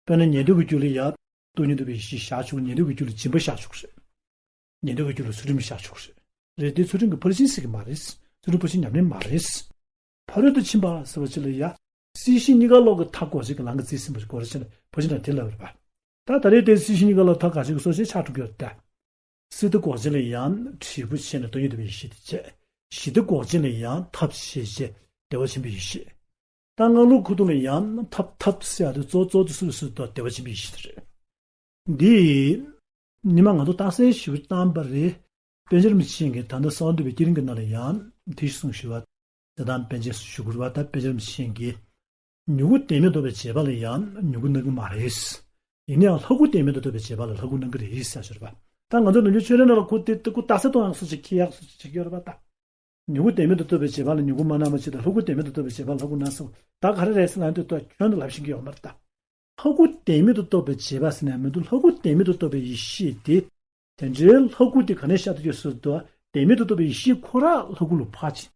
དཔེར་ན་ཉན་ཐོས་ཀྱི་རྒྱུད་ལ་ཡ། སྟོང་ཉིད་རྟོགས་པའི་ཡེ་ཤེས་བཞག་ཆོག་ཉན་ཐོས་ཀྱི་རྒྱུད་ལ་སྦྱིན་པ་བཞག་ཆོག་རེད། ཉན་ཐོས་ཀྱི་རྒྱུད་ལ་ཚུལ་ཁྲིམས་བཞག་ཆོག་རེད། རེད་དེ་ཚུལ་ཁྲིམས་ཀྱི་ཕར་ཕྱིན་ཟེར་གྱི་མ་རེད། ཚུལ་ཁྲིམས་ཕར་ཕྱིན་ཉམས་ལེན་མ་རེད། ཕ་རོལ་ཏུ་ཕྱིན་པ་ཟེར་བ་ཅིག་ལ་ཡ། སྲིད་ཞི་གཉིས་ཀ་བློ་གི་མཐའ་བསྐོར་བྱེད་ཀྱི་ལམ་གྱི་རྩིས་ཟིན་པ་ཞིག་དགོས་རེད་ཟེར་ནས་ཕར་ཕྱིན་དང་དེ་ལབ་རེད་པ། ད་ད་རེས་དེ་སྲིད་ཞི་གཉིས་ཀ་བློ་མཐའ་བསྐོར་བྱེད་ཀྱི་སོ་སོའི་ཆགས་འགྲོ་གི་ཡོད་ད། སི་ཏཱ་འགོག་བྱེད་ལ་ཡང་དྲིལ་བུ་བྱས་ནས་སྟོང་ཉིད་རྟོགས་པའི་ཡེ་ཤེས་དེ་བྱས། ཞི་བདེ་འགོག་བྱེད་ལ་ཡང་ཐབས་ཞེས་བྱས་བདེ་བ་ཆེན་པོའི་ཡེ་ཤེས། ད་སྔགས་ལུགས་ཁུ་ཐུག་ལ་ཡང་ཐབས་ཐབས་ཟེར་ཡ་དེ་གཙོ་གཙོ་དེ་སུ་རེད་ཟེར་དུས་བདེ་བ་ཆེན་པོའི་ཡེ་ཤེས་དེ་རེད། འདི། ཉི་མ་ང་ཚོ་རྟགས་གསལ་ཞིག་བཏང་པ་རེད། པཎ་ཆེན་རིན་པོ་ཆེ་གིས་ད་ལྟ་གསང་བ་འདུས་པའི་བསྐྱེད་རིམ་གྱི་ནང་ལ་ཡང་དེ་གསུངས་ཞུ་བ། ད་ལྟ་པཎ་ཆེན་ཞུ་དགོས་པ་ད་པཎ་ཆེན་རིན་པོ་ཆེ་གིས། མྱུ་གུ་བདེན་མེད་རྟོགས་པའི་བྱེད་པ་ལ་ཡང་མྱུ་གུ་སྣང་གི་མ་རེད། ཡིན་ནའང་ལྷ་སྐུ་བདེན་མེད་དུ་རྟོགས་པའི་བྱེད་པ་ལ་ལྷ་སྐུ་སྣང་གི་རེད་ཟེར་ཞུ་བ། ད་ང་ཚོ་ནམ་རྒྱུན་ཆོས་རའི་ནང་ལ་ཁོ་དེ་ལྟ་སྐུ་རྟགས་གསལ་གཏོང་ཡག་སོ་ཅིག་ཁྱི་ཡག་སོ་ཅིག་བྱེད་ཀྱི་ཡོད་རེད་པ་ད། མྱུ་གུ་བདེན་མེད་དུ་རྟོགས་པའི་བྱེད་པ་ལ་མྱུ་གུ་མ་སྣང་བ་ཅིག་དང་ལྷ་སྐུ་བདེན་མེད་དུ་རྟོགས་པའི་བྱེད་པ་ལ་ལྷ་སྐུ་སྣང་སོང་ད་ག་རེ་རེད་ཟེར་ལབ་དུས་ད་ཁྱོན་དུ་ལབ་ཤེས་ཀྱི་ཡོད་མ་རེད་ད། ལྷ་སྐུ་བདེན་མེད་དུ་རྟོགས་པའི་བྱེད་པ་ཟེར་ནས་མི་འདུག་ལྷ་སྐུ་བདེན་མེད་དུ་རྟོགས་པའི་ཡེ་ཤེས་དེ། དེ་འདྲའི་ལྷ་སྐུ་དེ་ག་ནས་ཤར་དུ་ཡོད་ཟེར་དུས། བདེན་མེད་དུ་རྟོགས་པའི་ཡེ་ཤེས་ཁོ་རང་ལྷ་སྐུ་ལ་ཕར་ཕྱིན།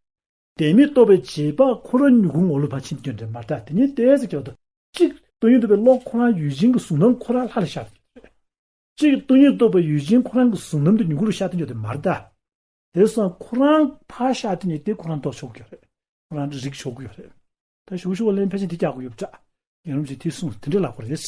བདེན་མེད་རྟོགས་པའི་བྱེད་པ་ཁོ་རང་མྱུ་གུ་ངོ་ལ་ཕར་ཕྱིན་དོན་འདྲ་མ་རེད་ད། དེ་ཉིད་ཏོག་ཙམ་ཀྱང་ད། གཅིག་སྟོང་ཉིད་རྟོགས་པའི་བློ་ཁོ་རང་ཡུལ་ཅན་གྱི་གཟུང་རྣམ་ཁོ་རང་ལྷ་ལ་ཤར་དུ་ཡོད་རེད། གཅིག་སྟོང་ཉིད་རྟོགས་པའི་ཡུལ་ཅན་ཁོ་རང་གི་གཟུང་རྣམ་དེ་མྱུ་གུ་ལ་ཤར་དུ་ཡོད་དེ་མ་རེད་ད། དེ་སོང་ཁོ་རང་ཕར་ཤར་དུ་ཉིད་དེ་ཁོ་རང་རྟོགས་ཆོག་གི་ཡོད་རེད། ཁོ་རང་རིག་ཆོག་གི་ཡོད་རེད། ད་ཞུ་ཞུ་བ་ལན་ཕལ་ཆེར་དེ་རྒྱག་དགོས་ཡོད་པ་འདྲ། རྒན་རིན་པོ་ཆེས་དེ་གསུངས་དེ་འདྲ་ལབ་དགོས་རེད།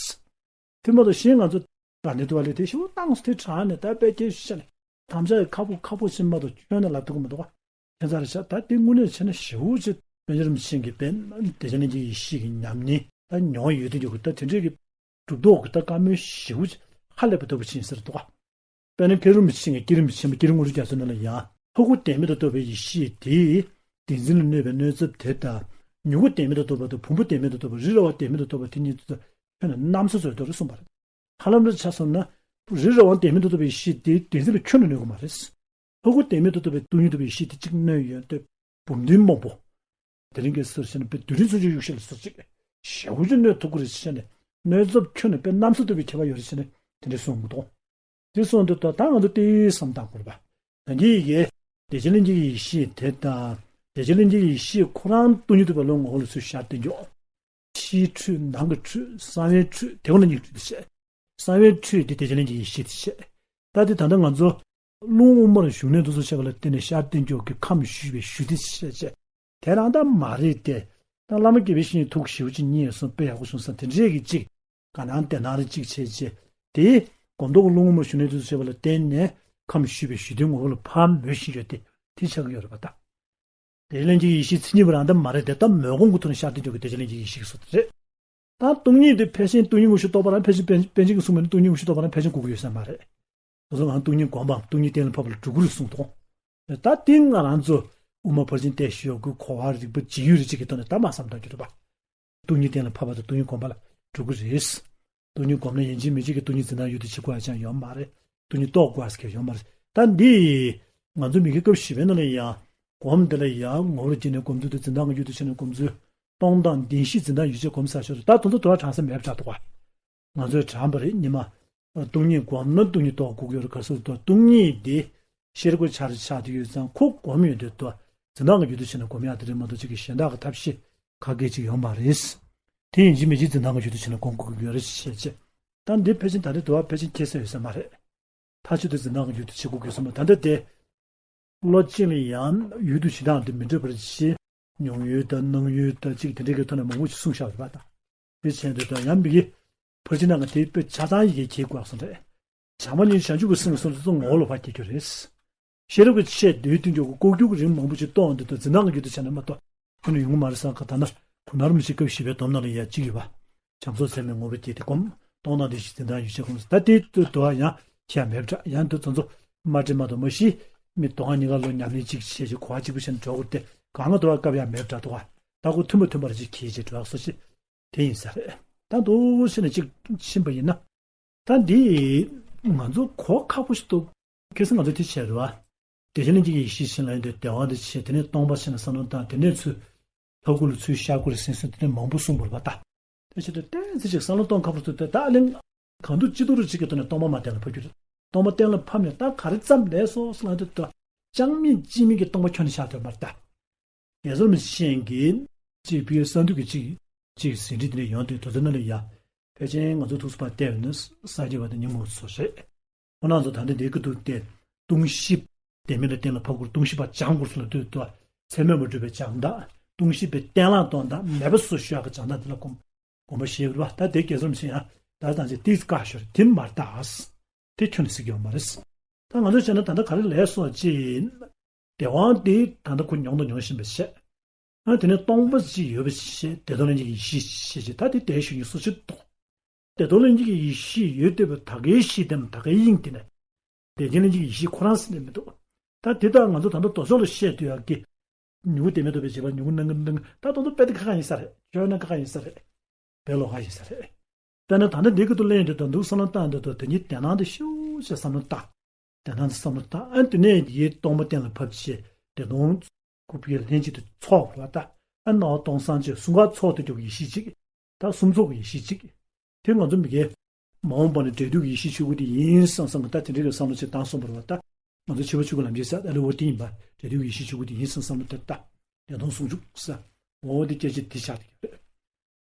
དེ་མ་གཏོགས་གཞན་ང་ཚོ་དགའ་ལྡན་ཐུབ་པ་ལས་དེ་ཞེ་པོ་བཏང་སོང་དེ་དྲག་ནས་ད་དཔེ་སྐྱེལ་ཤ་ནས་དམ་བཅའ་ཡི་ཁ་ཕོ་ཁ་ཕོ་ཕྱིན་མ་གཏོགས་ཁྱོན་ནས་ལབ་ཐུབ་ཀྱི་མི་འདུག་ག་ཁྱད་མཚར་ཤ་ད་དེ་དངོས་གནས་བྱས་ན་ཞེ་པོ་ཅིག་པཎ་ཆེན་རིན་པོ་ཆེ་གིས་དཔེ་བདེ་ཆེན་ལྷན་སྐྱེས་ཀྱི་ཡེ་ཤེས་ཀྱི་ཉམས་ལེན་ད་མྱོང་ཡོད་དེ་འཇོག་གི་ད་དེ་འདྲས་ཀྱི་གྲུབ་རྟོག་གི་ད་བཀའ་མོལ་ཞེ་པོ་ཅིག་ཧ་ལས་པ་ལྟ་བུ་ཕྱིན་ཟེར་འདུག་ག་དཔེར་ན་བསྐྱེད་རིམ་ཆེན་གྱི་བསྐྱེད་རིམ་ཆེན་པོ་བསྐྱེད་རིམ་དངོས་གྲུབ་རྒྱ་མཚོའི་ནང་ལ་ཡང་ལྷ་སྐུ་བདེན་མེད་དུ་རྟོགས་པའི་ཡེ་ཤེས་དེས་བདེན་འཛིན་ལ་གནོད་པའི་གནོད་ཚབས་དེ་དང་། མྱུ་གུ་བདེན་མེད་དུ་རྟོགས་པ་དང་བུམ་པ་བདེན་མེད་དུ་རྟོགས་པ་རི་ར་བ་བདེན་མེད་དུ་རྟོགས་པ་དེ་གཉིས་དེ་ཚོ་ཁྱོན་ནས་རྣམ་སྲས་ཚོའི་དོན་དུ་གསུངས་པ་རེད། ཧ་ལམ་རེ་ཆ་མཚོན་ན། རི་ར་བ་བདེན་མེད་དུ་རྟོགས་པའི་ཡེ་ཤེས་དེ་བདེན་འཛིན་ལ་ཁྱོན་ནས་གནོད་ཀྱི་མ་རེད། ལྷ་སྐུ་བདེན་མེད་དུ་རྟོགས་པའི་སྟོང་ཉིད་རྟོགས་པའི་ཡེ་ཤེས་དེ་གཅིག་གནོད་ཡོད་དེ། བུམ་འདུན་སྨོན་པོ། དེ་རིང་གི་ཟུར་བྱས་ན་དཔེ་དུས་རིང་ཚུན་ཆད་གཡུག་ཤེས་ལ་ཟུར་གཅིག་ཞེ་པོ་ཅིག་གནོད་ཐུབ་ཀྱི་རེད་ཟེར་ནས་གནོད་ཚབས་ཁྱོན་ནས་དཔེ་རྣམ་སྲས་རྟོགས་པའི་ཁྱད་པར་ཡོད་རེད་ཟེར་ནས་དེ་འདྲ་གསུངས་གི་འདུག་དེ་གསུངས་དུས་ད་ང་ཚོ་ཏོག་ཙམ་བསམ་བཏང་དགོས་པ། ད་གིན་ཡི་གེ་བདེ་ཆེན་ལྷན་སྐྱེས་ཀྱི་ཡེ་ཤེས་དེ་དང་། བདེ་ཆེན་ལྷན་སྐྱེས་ཀྱི་ཡེ་ཤེས་ཁོ་རང་སྟོང་ཉིད་རྟོགས་པའི་བློ་ངོ་བོ་ལ་ཚུར་ཤར་སྟོན་རྒྱུ། ཕྱིའི་འཕྲོས་ནང་གི་འཕྲོས་གསང་བའི་འཕྲོས་དེ་ཁོ་ན་གཉིས་འཕྲོས་དེ་བཤད། གསང་བའི་འཕྲོས་དེ་བདེ་ཆེན་ལྷན་སྐྱེས་ཀྱི་ཡེ་ཤེས་དེ་བཤད། ད་དེ་ད་ལྟ་ང་ཚོ་རླུང་དབུ་མར་ཞུགས་གནས་དེ་ཚོ་བཤད་པ་ལ་བརྟེན་ནས་ཤར་སྟོན་རྒྱུ་གི་ཁམས་བཞུ་བའི་བཞུ་དེ་བཤད་བྱས། དེ་རང་ད་མ་རེད་དེ། ད་བླ་མ་དགྱེས་པའི་བཤེས་གཉེན་ཐུགས་ཞེ་པོ་ཅིག་རྙེད་སོང་དཔེ་ཡག་པོ་བྱུང་སོང་དེ་འདྲས་ཀྱི་ཅིག་ག་ནང་དེ་ནང་རེ་ཅིག་བྱས་བྱས། དེ་སྒོམ་ཐོག་གི་རླུང་དབུ་མར་ཞུགས་གནས་དེ་ཚོ་བྱས་པ་ལ་བརྟེན་ནས་ཁམས་བཞུ་བའི་བཞུ་དེ་ངོ་བོ་ལ་ཕར་མོས་བཞིན་ཡོད་དེ་དེ་ཆགས་ཀྱི་ཡོད་རེད་པ་ད། བདེ་ཆེན་ལྷན་སྐྱེས་ཀྱི་ཡེ་ཤེས་མཚན་ཉིད་པ་རང་ད་མ་རེད་དེ་ད་མོས་སྒོམ་གྱི་ཐོག་ནས་ཤར་སྟོན་རྒྱུ་གི་བདེ་ཆེན་ལྷན་སྐྱེས་ཀྱི་ཡེ་ཤེས་ཀྱི་སོ་དེ་རེད། ད་སྟོང་ཉིད་དེ་ཕལ་ཆེར་སྟོང་ཉིད་དངོས་གཞི་རྟོགས་པ་རང་ཕལ་ཆེར་པཎ་པཎ་ཆེན་གྱིས་གསུངས་པ་ནི་སྟོང་ཉིད་དངོས་གཞི་རྟོགས་པ་རང་ཕལ་ཆེར་དགོས་ཀྱི་ཡོད་ས་མ་རེད། སོ་སོ་ང་སྟོང་ཉིད་སྒོམ་པའམ་སྟོང་ཉིད་གཏན་ལ་ཕབ་པ་ལ་འགྲོ་གི་རེད་གསུངས་འདུག་ད་དེ་ང་རང་ཚོ་དབུ་མ་ཕར་ཕྱིན་བལྟས་ཞོག་གི་གོ་བ་རིག་པ་འབྱིན་ཡུལ་རེད་ཅིག་གི་ཐོག་ནས་ད་མ་བསམ་བཏང་རྒྱུ་རེད་པ། སྟོང་ཉིད་གཏན་ལ་ཕབ་པ་དང་སྟོང་ཉིད་སྒོམ་པ་ལ་འགྲོ་གི་རེད། སྟོང་ཉིད་སྒོམ་ན་ཡིན་གཅིག་མིན་གཅིག་གི་སྟོང་ཉིད་འཛིན་སྟངས་ཡུལ་དུ་བྱེད་དགོས་ཡ་ཅང་ཡོད་མ་རེད། སྟོང་ཉིད་རྟོགས་དགོས་ཟེར་མཁན་ཡོད་མ་རེད། ད་འདི་ང་ཚོ་མི་དགེ་སྐབས་བཞི་པའི་ནང་ལ་ཡང་སྒོམ་དེ་ལ་ཡང་ངོ་བོར་གྱུར་ནས་སྒོམ་ཚུལ་དང་འཛིན་སྟངས་ཀྱི་ཡུལ་དུ་བྱས་ནས་སྒོམ་ཚུལ། སྟོང་དང་བདེན་བཞིའི་འཛིན་སྟངས་ཡུལ་ཅན་སྒོམ་ཟེར་ཞོར་དུ་ད་དེ་ཚོ་དོ་ར་གྲངས་སུ་མེད་པ་འདྲ་འདུག་ག་ང་ཚོས་དྲངས་པ་རེད་སྔོན་མ། སྟོང་ཉིད་སྒོམ་ན་སྟོང་ཉིད་རྟོགས་དགོས་ཀྱི་ཡོད་རེད། ག་རེ་ཟེར་དུས་སྟོང་ཉིད་དེ་ཤེས་རབ་ཀྱི་ཆ་རུ་ཆགས་བསྡད་ཡོད་ཙང་ཁོ་སྒོམ་ཡོང་དུས་དོ། འཛིན་སྟངས་ཀྱི་ཡུལ་དུ་བྱས་ནས་སྒོམ་ཡག་དེ་རེད་མ་གཏོགས་ཅིག་གི་གཞན་དག་གི་ཐབས་ཤེས་ག་གེ་ཅིག་ཡོད་མ་རེད། དེ་ཡིན་གཅིག་མིན་གཅིག་འཛིན་སྟངས་ཀྱི་ཡུལ་དུ་བྱས་ནས་སྒོམ་དགོས་ཀྱི་ཡོད་རེད་ཅེས་བཤད་ཅེས། ད་འདི་ཕལ་ཆེར་ད་ལྟའི་དུ་བ་ཕལ་ཆེར་ཁྱད་གསོད་ཡོད་ས་མ་རེད། མཐའ་གཅིག་ཏུ་འཛིན་སྟངས་ཀྱི་ཡུལ་དུ་བྱེད་དགོས་ཀྱི་ཡོད་ས་མ་རེད། ད་ལྟ་དེ། བློ་གཅིག་ལ་ཡང་ཡུལ་དུ་བྱེད་སྟངས་དེ་མི་འདོད་པར་བྱེད། མྱོང་ཡུལ་དང་སྣང་ཡུལ་དང་གཅིག་དེ་འདྲའི་གི་ཐོག་ནས་མང་པོ་ཞིག་གསུངས་བཞག་ཡོད་པ་དང་། དེ་བྱས་འདོད་དང་ཡང་མི་དགེ། ཕར་ཕྱིན་ནང་གི་དེའི་དཔེ་ཆ་ཚང་ཡི་གེ་གྱིས་བཀག་སོང་རེད། བྱམས་པ་ཉིད་བྱང་ཆུབ་ཀྱི་སེམས་སོ་སོ་ངོ་བོ་ལ་ཕར་སྐྱེ་རྒྱུ་རེད། ཤེས་རབ་ཀྱི་ཆས་འདོད་དུ་འཇོག་གི་ལྐོག་གྱུར་གྱི་རིམ་མང་པོ་ཞིག་གཏོང་འདོད་དང་འཛིན་སྟངས་ཀྱི་རྒྱུ་དུ་བྱས་ནས་མ་གཏོགས་ཁྱོན་ནས་ཡོང་གི་མ་རེད་བསམ་ག་ད་ན་གུ་ནར་མི་ཤེས་སྐབས་བཞི་པའི་སྡོམ་ནང་ལ་ཡ་གཅིག་ཡོད་པ། བྱམས་སོགས་ཚད་མའི་ངོ་བོ་སྐྱེས་ཏེ་སྒོམ། སྟོང་དང་བདེན་བཞིའི་འཛིན་སྟངས་ཡུལ་ཅན་སྒོམ། ད་དེ་ཏུ་དོ་ཡང་ཁྱད་མེད་པ་འདྲ་ཡང་དུ་དོ་ཚོ་མ་འདྲེས་མ་དང་མ་ཤི། མི་དོ་ང་གཉིས་ཀ་ལོ་ཉམས་ལེན་གཅིག་བྱས་ཤིག་གོ་བ་གཅིག་པུ་བྱས་ནས་འགྲོ་དགོས་ཏེ་གང་ག་དོ་བ་སྐབས་ཡང་མེད་པ་འདྲ་དོ་བ། ད་ཁོ་མཐུན་པ་མཐུན་པར་ཅིག་གིས་ཅིག་འགྲོ་ཡག་སོ་ཞིག་དེ་ཡིན་ས་རེད། ད་འདུག་ཕྱིན་ནས་གཅིག་ཕྱིན་པ་ཡིན་ན། ད་འདི་ང་ཚོ་གོ་ཁག་པོ་ཞིག་འདུག་ཁ་སང་ང་ཚོ་དེ་བྱས་རེད་བ། བདེ་ཆེན་གླིང་གི་ཡེ་ཤེས་ཕྱིན་ལ་ཡོད་དེ་བདེ་བ་འདི་ཆེ་དེ་ནས་སྟོང་པ་ཕྱིན་ལ་བསམ་བློ་བཏང་དེ་ནས་ཚུར་ལྷ་སྐུ་ལ་ཚུར་ཤར་སྐུ་ལ་ཟིན་སོང་དེ་ནས་མང་པོ་གསུངས་པ་རེད་བ་ད། དེ་བྱས་ཏེ་ཏན་ཚེ་ཅིག་བསམ་བློ་གཏོང་ཁག་པོ་ཐུག་དེ་ད་གླིང་གང་དུ་ཅི་ཐུབ་རུ་ཅིག་གི་ཐོག་ནས་སྟོང་པ་མ་གཏན་ལ་ཕབ་རྒྱུ་རེད། སྟོང་པ་གཏན་ལ་ཕབ་ནས་ད་ག་རེ་ཙམ་ལས་སོ་སོ་ལ་དེ་ད་ཅང་མིན་ཅི་མིན་གྱི་སྟོང་པ་ཁྱོན་ནས་ཤར་ཐུབ་མ་རེད་ད། རྒྱལ་ཚབ་རིན་པོ་ཆེ་གིས་གཅིག་ཕ་གི་གསང་འདུས་ཀྱི་གཅིག་གཅིག་ཟིན་བྲིས་དེ་འདྲ་ཡོང་དུས་དོ་དོ་ན་ལ་ཡ། ཕལ་ཆེར་ང་ཚོ་ཐུགས་སུ་ཕར་བལྟས་པ་ན་ས་སྐྱ་པ་དང་ཉིན་མོ་ཚོ་རེད། ཁོ་རང་ཚོ་ད་ལྟ་འདི་གི་འདུག་སྟེ། ལྟུང་བཤིག་བདེན་མེད་ལ་གཏན་ལ་ཕབ་དགོས་ལྟུང་བཤིག་པ་སྦྱང་དགོས་སུ་ལ་ལྟོས་དོ། ཚད་མས་མ་གྲུབ་པའི་སྦྱང་དག་ལྟུང་བཤིག་པའི་གཏན་ལ་གཏོང་དག་མེད་པ་སུ་ཤོག་གི་སྦྱང་དག་འདི་ལ་སྒོམ། སྒོམ་པ་ཞེས་པ་ད་དེ་རྒྱལ་ཚབ་རིན་པོ་ཆེ་ཡང་ད་ལྟ་ཅིག་ཏིས་བཀའ་ཤོར་དེ་མ་རེད་ད། དེ་ཁྱོན་ནས་སྲིད་ཀྱི་ཡོད་མ་རེད། ད་ང་ཚོས་བྱས་ན་ད་ལྟ་ག་རེ་ལས་སོགས་ཅི། བདེ་དབང་དེ་ད་ལྟ་ཁོ་མྱོང་དང་མྱོང་བཞིན་པ་བྱས། ཨ་དེ་ནས་སྟོང་པ་ཅིག་ཡོད་པ་ཞིག་བདེ་སྟོང་ལྷན་སྐྱེས་ཀྱི་ཡེ་ཤེས་ཞེས་བྱས་ད་དེ་དེའི་གཞུང་གི་སོ་ཕྱིར་རྟོགས། བདེ་སྟོང་ལྷན་སྐྱེས་ཀྱི་ཡེ་ཤེས་ཡོད་བསྡད་པ་ད་གའི་གཞི་དེ་ད་གའི་དབྱིངས་དེ་ནས། བདེ་ཆེན་ལྷན་སྐྱེས་ཀྱི་ཡེ་ཤེས་ཁོ་རང་ཟེར་ནས་མི་འདུག་ད་དེ་དག་ང་ཚོ་ད་ལྟ་མདོ་ཕྱོགས་ལ་བཤད་དུས་ཡག་གི་མྱུ་གུ་བདེན་མེད་རྟོགས་པའི་བྱེད་པ་མྱུ་གུ་སྣང་གི་སྣང་ད་དོན་དུ་དཔེ་དེ་ཁ་ཁ་ཡིན་ས་རེད། ཁྱོད་ན་ཁ་ཁ་ཡིན་ས་རེད། དཔེ་ལོགས་ཀ་ཡིན་ས་རེད། དཔེར་ན་ད་ལྟ་འདི་གི་དུ་གླེང་དུས་ད་འདུག་བསམ་བློ་བཏང་དུས་ད་དེ་ཉིད་དེ་སྣང་དུ་ཤུགས་ཆེ་བསམ་བློ་བཏང་། དེ་སྣང་དུ་བསམ་བློ་བཏང་ཨ་དེ་ནས་ཡིད་སྟོང་པ་གཏན་ལ་ཕབ་བྱས་བདེ་སྟོང་སྐུ་བགེགས་ལྷན་ཅིག་ཏུ་ཚོགས་པ་ལ་ད་ཨ་སྣང་བ་སྟོང་སང་ཆེ་གསུམ་ཀ་ཚོགས་ཏུ་འཇོག་ཡེ་ཤེས་གཅིག་ད་གསུམ་ཚོགས་ཀྱི་ཡེ་ཤེས་གཅིག་དེ་ང་ཚོ་མི་དགེ། མ་འོངས་པ་ནས་འབྲས་དུས་ཀྱི་ཡེ་ཤེས་ཆོས་སྐུ་དེ་ཡིན་བསམ་བསམ་གི་ད་དེ་འདྲའི་གི་བསམ་བློ་ཅིག་བཏང་སོང་བ་རེད་བ་ད། ང་ཚོ་ཕྱི་པ་ཆོས་སྐུ་ལམ་འཁྱེར་ས་ཨ་ལེ་འོ་དེ་ཡིན་པ་འབྲས་དུས་ཀྱི་ཡེ་ཤེས་ཆོས་སྐུ་དེ་ཡིན་བསམ་བསམ་བློ་དེ་ད་བདེ་སྟོང་ཟུང་འཇུག་ས་འོ་དེ་སྐད་ཆ་དེ་ཆགས་ཀྱི་རེད།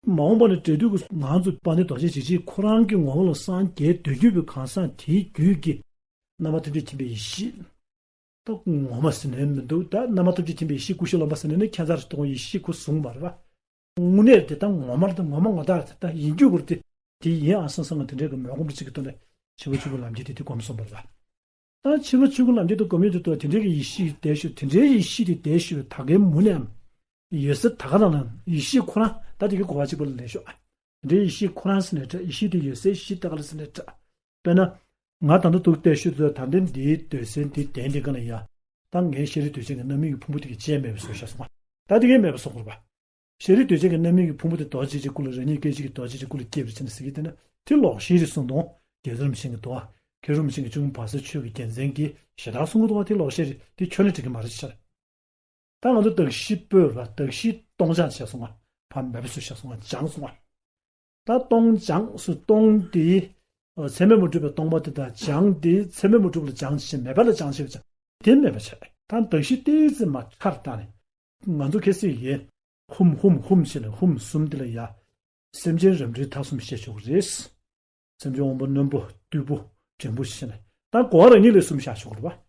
མ་འོངས་པ་ནས་འབྲས་དུས་ཀྱི་ང་ཚོ་དཔལ་ལྡན་རྡོ་རྗེ་འཇིགས་བྱེད་ཁོ་རང་གི་ངོ་བོ་ལ་སངས་རྒྱས་འདོད་རྒྱུ་བའི་གང་ཟག་དེའི་རྒྱུད་ཀྱི་རྣམ་པ་ཐམས་ཅད་མཁྱེན་པའི་ཡེ་ཤེས། ད་ངོ་མ་ཟེར་ནས་མི་འདུག་ད་རྣམ་པ་ཐམས་ཅད་མཁྱེན་པའི་ཡེ་ཤེས་སྐུ་ཤེས་རློམ་པ་ཟེར་ནས་ནི་ཁྱད་མཚར་སྟོང་ཡེ་ཤེས་སྐུ་གསུངས་པ་རེད་བ། དངོས་གནས་དེ་ད་ངོ་མ་དང་ངོ་མ་ངོ་ཐག་དེ་ད་ཡིན་རྒྱུ་བུར་དེ་དེ་ཡིན་ཨང་སང་སང་དེ་འདྲའི་གི་མོས་གོམས་རེ་གཅིག་གི་ཐོག་ནས་ཕྱི་པ་ཆོས་སྐུ་ལམ་འཁྱེར་དེ་དེ་གོམས་སོང་བ་རེད་བ། ད་ཕྱི་པ་ཆོས་སྐུ་ལམ་འཁྱེར་དུ་གོམས་ཡོད་དུ་དོ་དེ་འདྲའི་གི་ཡེ་ཤེས་དེ་ཤོད་དེ་འདྲའི་ཡེ་ཤེས་དེ་དེ་ཤོད་ད་གའི་མུ་ནས་ཡོད་ས་ད་ག་རང་ལ་ཡེ་ཤེས་ཁོ་རང་ད་དེ་གི་གོ་བ་གཅིག་པ་ལ་ལེན་ཤོག་དེ་འདྲའི་ཡེ་ཤེས་ཁོ་རང་ཟེར་ནས་འདྲ་ཡེ་ཤེས་དེ་ཡོད་སའི་གཞི་ད་ག་ལ་ཟེར་ནས་འདྲ། དཔེར་ན། ང་ད་ལྟ་འདུག་བལྟས་ཤོད་དུས་ད་ལྟའི་འདིའི་སྡོད་སའི་འདི་གདན་འདི་ག་ལ་ཡ། ད་ངའི་ཤེས་རིག་འདོད་ཆེན་གྱི་རྣམ་སྨིན་གྱི་ཕུང་པོ་དེ་གི་ཅན་མེད་པའི་བཟོ་བྱ་སོང་བ། ད་དེ་གའི་མེད་པ་བཟོ་དགོས་པ། ཤེས་རིག་འདོད་ཆེན་གྱི་རྣམ་སྨིན་གྱི་ཕུང་པོ་དེ་རྡོ་རྗེ་ཅིག་སྐུ་ལ་རང་ཉིད་སྐད་ཅིག་གི་རྡོ་རྗེ་ཅིག་སྐུ་ལ་སྐྱེས་པའི་ཕྱིར་ན་ཟེར་གྱི་དེ་ན་དེ་ལོག་ཤེས་རིག་གསུངས་དང་རྒྱལ་ཚབ་རིན་པོ་ཆེ་གི་དོ། མཁན་རིན་པོ་ཆེ་གི་གཅུང་བར་ས་ཆོས་ཀྱི་རྒྱལ་མཚན་གྱི་ཞེ་དྲག་གསུང་གི་འདུག་བ་དེ་ལོག་ཤེས་རིག་དེ་ཁྱོན་ནས་འགྲིག་གི་མ་རེད་ཤར། ད་ང་ཚོ་གདགས་གཞི་སྤོས་ར་གདགས་གཞི་སྟོང་སྦྱངས་བྱས་སོང་ང་། ཕ་མེད་པ་སུ་བྱས་སོང་ང་སྦྱངས་སོང་ང་། ད་སྟོང་སྦྱངས་སུ་སྟོང་དེ། ཚད་མས་མ་གྲུབ་པའི་སྟོང་པ་དེ་དང་སྦྱངས་དེ་ཚད་མས་མ་གྲུབ་ལ་སྦྱངས་བྱས་མེད་པ་ལ་སྦྱངས་བྱས་པ་སྦྱངས་དེ་མེད་པ་བྱས། ད་གདགས་གཞི་ཏོག་ཙམ་མ་ཁར་བཏང་ནས། ང་ཚོ་ཁ་སང་ཡིན། ཧུམ་ཧུམ་ཧུམ་བྱས་ནས་ཧུམ་གསུམ་དེ་ལ་ཡ། སེམས་ཅན་རབ་འབྲིང་ཐ་གསུམ་བཤད་ཆོག་གི་རེད། སེམས་ཅན་དབང་པོ་རྣོན་པོ་རྟུལ་པོ་འབྲིང་པོ་ཞེས་ནས་ད་གོ་བ་རང་ཉིད་ལས་གསུམ་བཞག་ཆོག་གི་རེད་པ།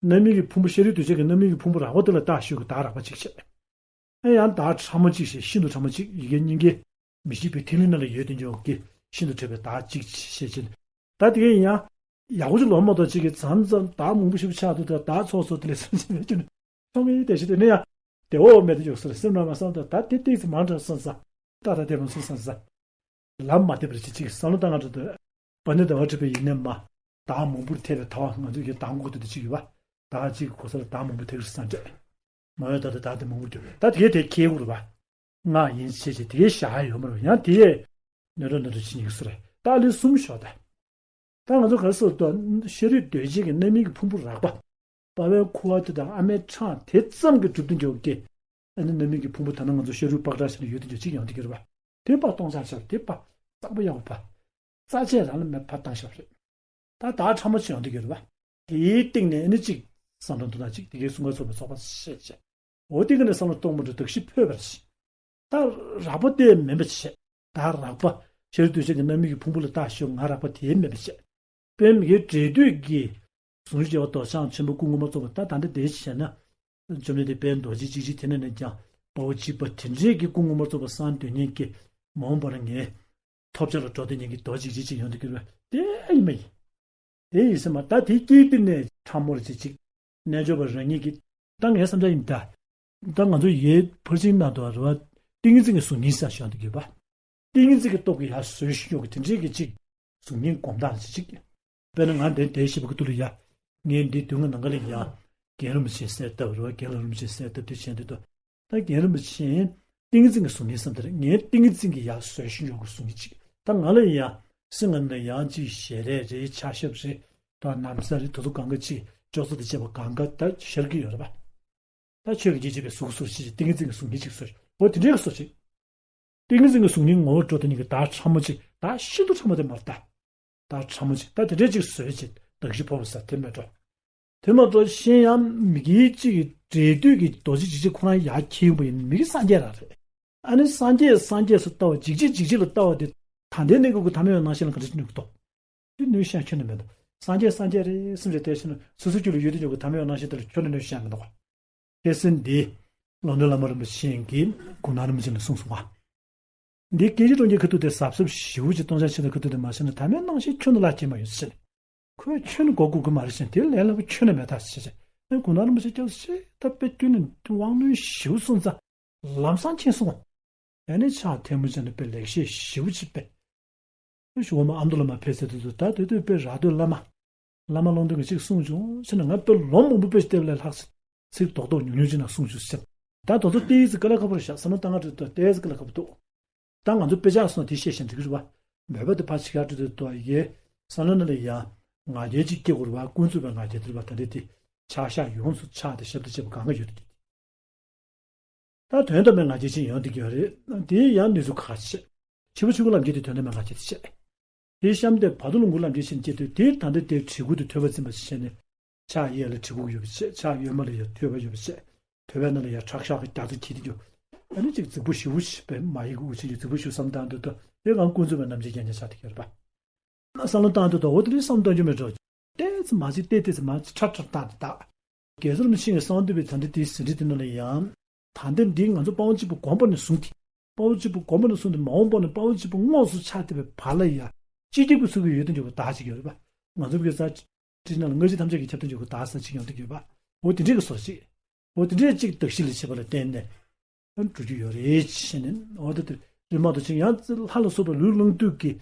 རྣམ་སྨིན་གྱི་ཕུང་པོ་ཤེས་རིག་འདོད་ཆེན་གྱི་རྣམ་སྨིན་གྱི་ཕུང་པོ་རགས་པ་དེ་ལ་བདག་ཤོས་ཀྱི་བདག་རགས་པ་གཅིག་བྱས། ཨེ་ཡང་བདག་ཕྲ་མོ་གཅིག་བྱས་ཤིན་ཏུ་ཕྲ་མོ་གཅིག་ཡི་གེ་སྙིང་གའི་མི་ཤིགས་པའི་ཐིག་ལེ་ནང་ལ་ཡོད་དེ་འཇོག་གི་ཤིན་ཏུ་ཕྲ་བའི་བདག་གཅིག་བྱས་ཕྱིན། ད་དེ་གའི་ཡང་ཡག་པོ་ཅིག་ལོ་མ་གཏོགས་གཅིག་གི་མཚམས་མཚམས་བདག་མང་པོ་ཞིག་ཆགས་འདུག་ད་བདག་ཚོགས་ཚོགས་དེ་ལས་སུ་ཅི་མེད་རྒྱུ་ནི་ཚོགས་ངེས་དེ་ཞིག་དེ་ནས་ཡང་དེ་འོག་མེད་དུ་འཇོག་ཟེར་སེམས་ནང་མ་བསམ་ད་ད་དེ་ཏོག་ཙམ་མང་དྲགས་བསམ་ས། ཏག་ཏག་དེ་མ་སོང་བསམ་ས། ལམ་མ་བདེ་བར་བྱེད་ཅིག་བསམ་བློ་བཏང་ང་འགྲོ་འདོད། པ་ཎི་ཟླ་བ་བྲིས་པའི་ཡིན་ནས་མ། བདག་མང་པོར་ཐལ་བའི་ཐལ་བ། ང་ཚོས་ཀྱི་བདག་མགོ་དེ་དུ་ཅིག་ཡོད་པ། བདག་གཅིག་གི་གོ་ས་ལ་བདག་མང་པོ་ཐལ་གྱི་རེད་བསམ་འདྲ། མ་ཡོང་ད་ལྟ་བདག་དེ་མང་པོ་འདུག་ད་དེ་གས་དེ་ཁྱེར་དགོས་རེད་པ། ང་ཡིན་བྱས་བྱས་དེ་གས་བཞག་ཡོད་མ་རེད་པ། ཡང་དེ་གས་ནོར་འགྲོ་ནོར་འགྲོ་བྱེད་ཉན་གྱི་སུ་རེད། ད་ལོ་གསུམ་ཞོག་ད། ད་ང་ཚོ་ག་རེ་ཟེར་ཏོ། ཤ་རུས་གདོས་བཅས་ཀྱི་རྣམ་སྨིན་གྱི་ཕུང་པོ་རགས་པ། དཔའ་བོའི་ཁུ་བ་དེ་དང་ཨ་མའི་ཁྲག་དེ་ཙམ་གྱིས་གྲུབ་དུ་འཇུག་གི། ཨ་ནི་རྣམ་སྨིན་གྱི་ཕུང་པོ་ད་ནང་ང་ཚོ་ཤ་རུས་པགས་ཁྲག་ཟེར་ནས་ཡོད་དུ་འཇུག་ཅིག་ཡོང་དུ་གྱུར་པ། དེ་པ་སྟོང་ཆ་ཆ་དེ་པ་གཙང་པོ་ཡག་པོ་པ། རྩ་ཆད་རང་ལ་མེད་པ་བཏང་ཤག་རེད། ད་ད་ཕྲ་མོ་ཆེ་ཡོང་དུ་གྱུར་པ། དེའི་སྟེང་ནས་ཨ་ནི་ཅིག་བསམ་བློ་འདུག་ན་ཅིག་དེ་གའི་གསུང་ག་ཚོགས་པའི་ཚོགས་པ་ཤེས་བྱས། འོ་དེ་ག་ནས་བསམ་བློ་གཏོང་མ་འགྲོ་དག་ཞིབ་ཕོད་པར་བྱེད། ད་རགས་པ་དེ་མིན་པ་བྱེད། ད་རགས་པ་ཤ་རུས་གདོས་བཅས་ཀྱི་རྣམ་སྨིན་གྱི་ཕུང་པོ་ལ་བརྟག་ཞིབ་ང་རགས་པ་དེ་མིན་པ་བྱེད། དཔེ་མི་སྲིད་འབྲས་དུས་ཀྱི་ཟུང་འཇུག་རྒྱལ་བ་མདོ་བྱང་ཆེན་པོ་སྐུ་ངོ་མ་རྫོགས་པ་ད་ད་འདི་བསྡད་བྱས་ན། འཇོམས་མེད་དེ་དཔལ་རྡོ་རྗེ་འཇིགས་བྱེད་དེ་ནས་ནས་ཀྱང་དཔའ་བོ་གཅིག་པ་དེ་འདྲས་ཀྱི་སྐུ་ངོ་མ་རྫོགས་པ་གསང་འདོད་མཁན་གྱི་མ་འོངས་པར་ངས་ཐོབ་བྱ་ལ་འགྲོ་འདོད་མཁན་གྱི་རྡོ་རྗེ་འཇིགས་བྱེད་ཅིག་ཡོང་དུ་གྱུར་པ་དེ་ཡིན་མ་ཡིན། དེ་ཡིན་ཟེར་མ་ད་དེ་སྐྱེས་དེ་ནས་ཕྲ་མོར་བྱེད་ཅིག་རྣལ་འབྱོར་པ་རང་ཉིད་ཀྱི་ད་ངའི་བསམ་འཆར་ཡིན་ད། ད་ང་ཚོ་ཡའི་ཕར་ཕྱིན་ནང་དུ་རེད་པ། ཏིང་ངེ་འཛིན་གྱི་གཟུགས་བརྙན་ཟེར་ཞིག་ཡོང་དུ་གྱུར་པ། ཏིང་ངེ་འཛིན་གྱི་སྟོབས་ཀྱིས་ཡར་བཟོས་ཤིང་ཡོད་ཀྱི་དེ་འདྲའི་གི་ཅིག་གཟུགས་བརྙན་སྒོམ་སྟངས་ཅིག་ཅིག་དཔེར་ན་ང་འདིར་བསྡད་བཞིན་པ་གི་ཐོག་ལ་ཡ། ངས་འདི་མདུན་ང་ནང་ག་ལ་ཡ། རྒན་རིན་པོ་ཆེ་གསལ་བཏབ་རེད་པ། རྒན་ལགས་རིན་པོ་ཆེ་གསལ་བཏབ་དུས་བྱས་འདི་དུ། ད་རྒན་རིན་པོ་ཆེ་ཏིང་ངེ་འཛིན་གྱི་གཟུགས་བརྙན་བསམ་དེ་རེད། ངས་ཏིང་ངེ་འཛིན་གྱི་ཡར་བཟོས་ཤིང་ཡོད་ཀྱི་གཟུགས་བརྙན་ཅིག་ད་ང་ལ་ཡ། སེམས་ང་ནང་ཡང་ཅིག་ཞལ་རས་རེད། ཕྱག་ཞབས་རེད། ད་ན་བཟའ་རེད། དེ་ཚོ་གང་ག་ཅིག་ཅོག་ཙེ་དང་བཅས་པ་གང་ག་ད་ཤར་གྱི་ཡོད་རེད་པ། ད་ཆོས་ཀྱི་རྗེ་བྱེད་པའི་གཟུགས་སུ་ཞིག་ཏིང་ངེ་འཛིན་གྱི་གཟུགས་བརྙན་ཅིག་བཟོས། འོ་དེ་འདྲའི་གི་བཟོ་ཅིག་ཏིང་ངེ་འཛིན་གྱི་གཟུགས་བརྙན་ངོ་བོར་འགྲོ་དེ་ཉིད་ཀྱི་བདག་ཕྲ་མོ་ཅིག་བདག་ཤིན་ཏུ་ཕྲ་མོ་དེ་མ་རེད་ད། བདག་ཕྲ་མོ་ཅིག་ད་དེ་འདྲའི་ཅིག་བཟོས་ཅིག་གདགས་གཞི་ཕོག་པ་ས་དེ་མེད་འགྲོ། དེ་མ་གཏོགས་གཞན་ཡང་མི་དགེ་ཅིག་གི་འབྲས་དུས་ཀྱི་རྡོ་རྗེ་འཇིགས་བྱེད་ཁོ་རང་ཡར་འཁྱེར་ཡོང་པ་ཡིན་མི་དགེ་སངས་རྒྱས་རང་རེད། ཨ་ནི་སངས་རྒྱས་སངས་རྒྱས་སུ་ལྟ་བ་འཇིགས་བྱེད་འཇིགས་བྱེད་ལ་ལྟ་བ་དེ་ད་ལྟའི་གནས་སྐབས་ཀྱི་ཐ་མལ་པའི་སྣང་ཤས་ལ་ག་འདྲ་ཅིག་ནུས་ཀྱི་འདུག་དེ་ནུས་ཤག་ཁྱོན་ནས་མི་འདུག་སངས་རྒྱས་སངས་རྒྱས་རེད་སེམས་རེ་བལྟས་ཕྱིན་ན་སོ་སོའི་རྒྱུད་ལ་ཡོད་དུ་ཡོད་ཀྱི་ཐ་མལ་པའི་སྣང་ཤས་དེ་ལ་ཁྱོན་ནས་ནུས་ཤག་མི་འདུག་སྐྱེ་ཚེ་འདི་ལོ་ནོར་བླ་མ་རིན་པོ་ཆེ་གིས་གུང་ཐང་རིན་པོ་ཆེ་ལ་གསུངས་སོང་བ། འདི་སྐད་ཅིག་གྲོང་ཁྱེར་ཁ་ཐུག་དེ་གཟབ་གཟབ་ཞེ་པོ་ཅིག་སྟོང་ཆ་ཆེ་ན་ཁ་ཐུག་དེ་མ་བྱས་ན་ཐ་མལ་སྣང་ཤས་ཁྱོན་ནས་ལ་སྐྱེས་མ་ཡོང་ཟེར། ཁོས་ཁྱོན་ནས་མགོ་སྒུར་གི་མ་རེད་ཟེར་དེ་ལས་སླ་པོ་ཁྱོན་ནས་མེད་ད་ཟེར་བྱས། ཨེ་གུང་ཐང་རིན་པོ་ཆེ་སྐྱབས་སུ་མཆི་ད་དཔེ་ཁྱོན་ནས་དབང་རྣོན་ཞེ་པོ་གསུངས་ཙང་ལམ་སང་མཁྱེན་སོང་བ། ཨ་ནི་ཕྱག་ཐལ་མོ་སྦྱར་ནས་དཔེ་ལེགས་བཤད་ཞེ་པོ་ཅིག་དཔེ། ཨེ་ཞུ་བ་མ་ཨ་མདོ་བླ་མ་ཕེབས་ཚེ་དེ་ཚོ་ད་དེ་དུས་དཔེ་ར་སྟོད་བླ་མ། བླ་མ་ཀློང་རྡོལ་གྱིས་ཅིག་གསུངས་བྱུང་ཟེར་ན་ང་དཔེ་ལོ་མང་པོ་དཔེ་ཞིག་བལྟས་པ་ལས་ལྷག་ཚིག་རྡོག་རྡོག་ཉུང་ཉུང་ཅིག་ནང་གསུངས་བྱུང་ཟེར། ད་དེ་ཚོ་ཏོག་ཙམ་དཀའ་ལས་ཁག་པོ་རེད་ཤག་བསམ་བློ་བཏང་ང་དེ་ཏོག་ཙམ་དཀའ་ལས་ཁག་པོ་འདུག་ད་ང་ཚོ་དཔེ་ཆ་སོང་དེ་བཤད་བཞིན་འགྲིག་གི་རེད་བ། མོས་པ་དེ་ཕར་ཕྱི་ཁར་སྤྲོད་དེ་ཏོག་ཡེ། བསམ་བློ་ནང་ལ་ཡ། ང་རྒྱལ་ཅིག་སྐྱེ་དགོས་རེད་བ། ཀུན་རྫོབ་པའི་ང་རྒྱལ་དེ་རེད་བ། ད་འདྲ་དེ། ཆགས་ཞག་ཡོངས་སུ་ཆགས་ཏེ་ཞབས་ཏོག་བྱེད་པ་གང་ག་ཡོད་དེ། ད་དོན་དམ་པའི་ང་རྒྱལ་ཅན་ཡོང་བསྡད་ཀྱི་ཡོད་རེད། དེ་ཡང་ནུས་ཚུལ་ཁག་ཆེ། ཕྱི་པོ་ཆོས་སྐུ་ལམ་འཁྱེར་དེ་དོན་དམ་པའི་ང་རྒྱལ་དེ་ཆེ། དེ་གཤམ་དེ་བར་དོ་ལོངས་སྐུ་ལམ་འཁྱེར་ཞིག་སྐྱེ་དུས་དེ་ད་ལྟ་དེ་གྲི་གུག་དེ་ཐོད་པ་འཛིན་པ་ཞིག་བྱས་ནས། ཕྱག་གཡས་ལ་གྲི་གུག་ཡོད་པ་བྱས། ཕྱག་གཡོན་མ་ལ་ཡང་ཐོད་པ་ཡོད་པ་བྱས། ཐོད་པའི་ནང་ལ་ཡང་ཁྲག་ཤག་གི་རྒྱ་མཚོ་འཁྱིལ་དེ་འདུག་ཨ་ནི་ཅིག་རྫིག་པོ་ཞེ་པོ་ཞིག་དཔེ་མ་ཡི་གི་དབུ་ཅན་གྱི་རྫིག་པོ་ཞིག་བསམ་བཏང་དུས་ད་དེ་གང་ཀུན་རྫོབ་པའི་རྣམ་འབྱེད་རྐྱང་རྐྱང་ཆགས་བསྡད་ཀྱི་ཡོད་རེད་པ། བསམ་བློ་བཏང་དུས་ད་འོ་དེ་འདྲའི་བསམ་བཏང་རྒྱུ་མེད་འགྲོ། ཏོག་ཙམ་མ་བྱེད་ཏོག་ཙམ་མ་བྱེད་ཁྲ་ཁྲ་བཏང་དེ་ད། རྒྱལ་ཚབ་རིན་པོ་ཆེ་གསང་འདུས་པའི་ད་འདི་དེའི་ཟིན་བྲིས་དེ་ནང་ལ་ཡང་། ད་ལྟ་འདི་ང་ཚོ་དཔའ་བོ་གཅིག་པུ་གོམས་པ་ནས་བཟུང་སྟེ། དཔའ་བོ་གཅིག་པུ་གོམས་པ་ནས་བཟུང་སྟེ་མ་འོངས་པ་ནས་དཔའ་བོ་གཅིག་པུ་དངོས་སུ་ཆགས་བསྡད་པའི་བར་ལ་ཡང་སྤྱི་ཁྱབ་ཀྱི་ཚུལ་གྱིས་ཡོད་དོ་ཅོག་གི་བདག་ཅིག་ཡོད་རེད་པ། ང་ཚོ་གི་རྩ་ཁྲིད་ནང་ལ་སྔ་ཕྱི་ཐམས་ཅད་ཀྱི་ཁྱབ་བདག་ཅིག་ཡོད་རེད་པ། འོ་དེ་འདྲའི་གི་བཟོ་ཅིག་འོ་དེ་འདྲའི་གཅིག་གདགས་གཞི་ལ་བྱེད་པ་ལ་བརྟེན་ནས་འགྲོ་རྒྱུ་ཡོད་རེད་ཅེས་ནས། འོ་དེ་དེ་རིམ་པ་དུ་ཅིག་ཡང་ལྷ་ལ་སོགས་པའི་ལུས་བླང་དུས་ཀྱི་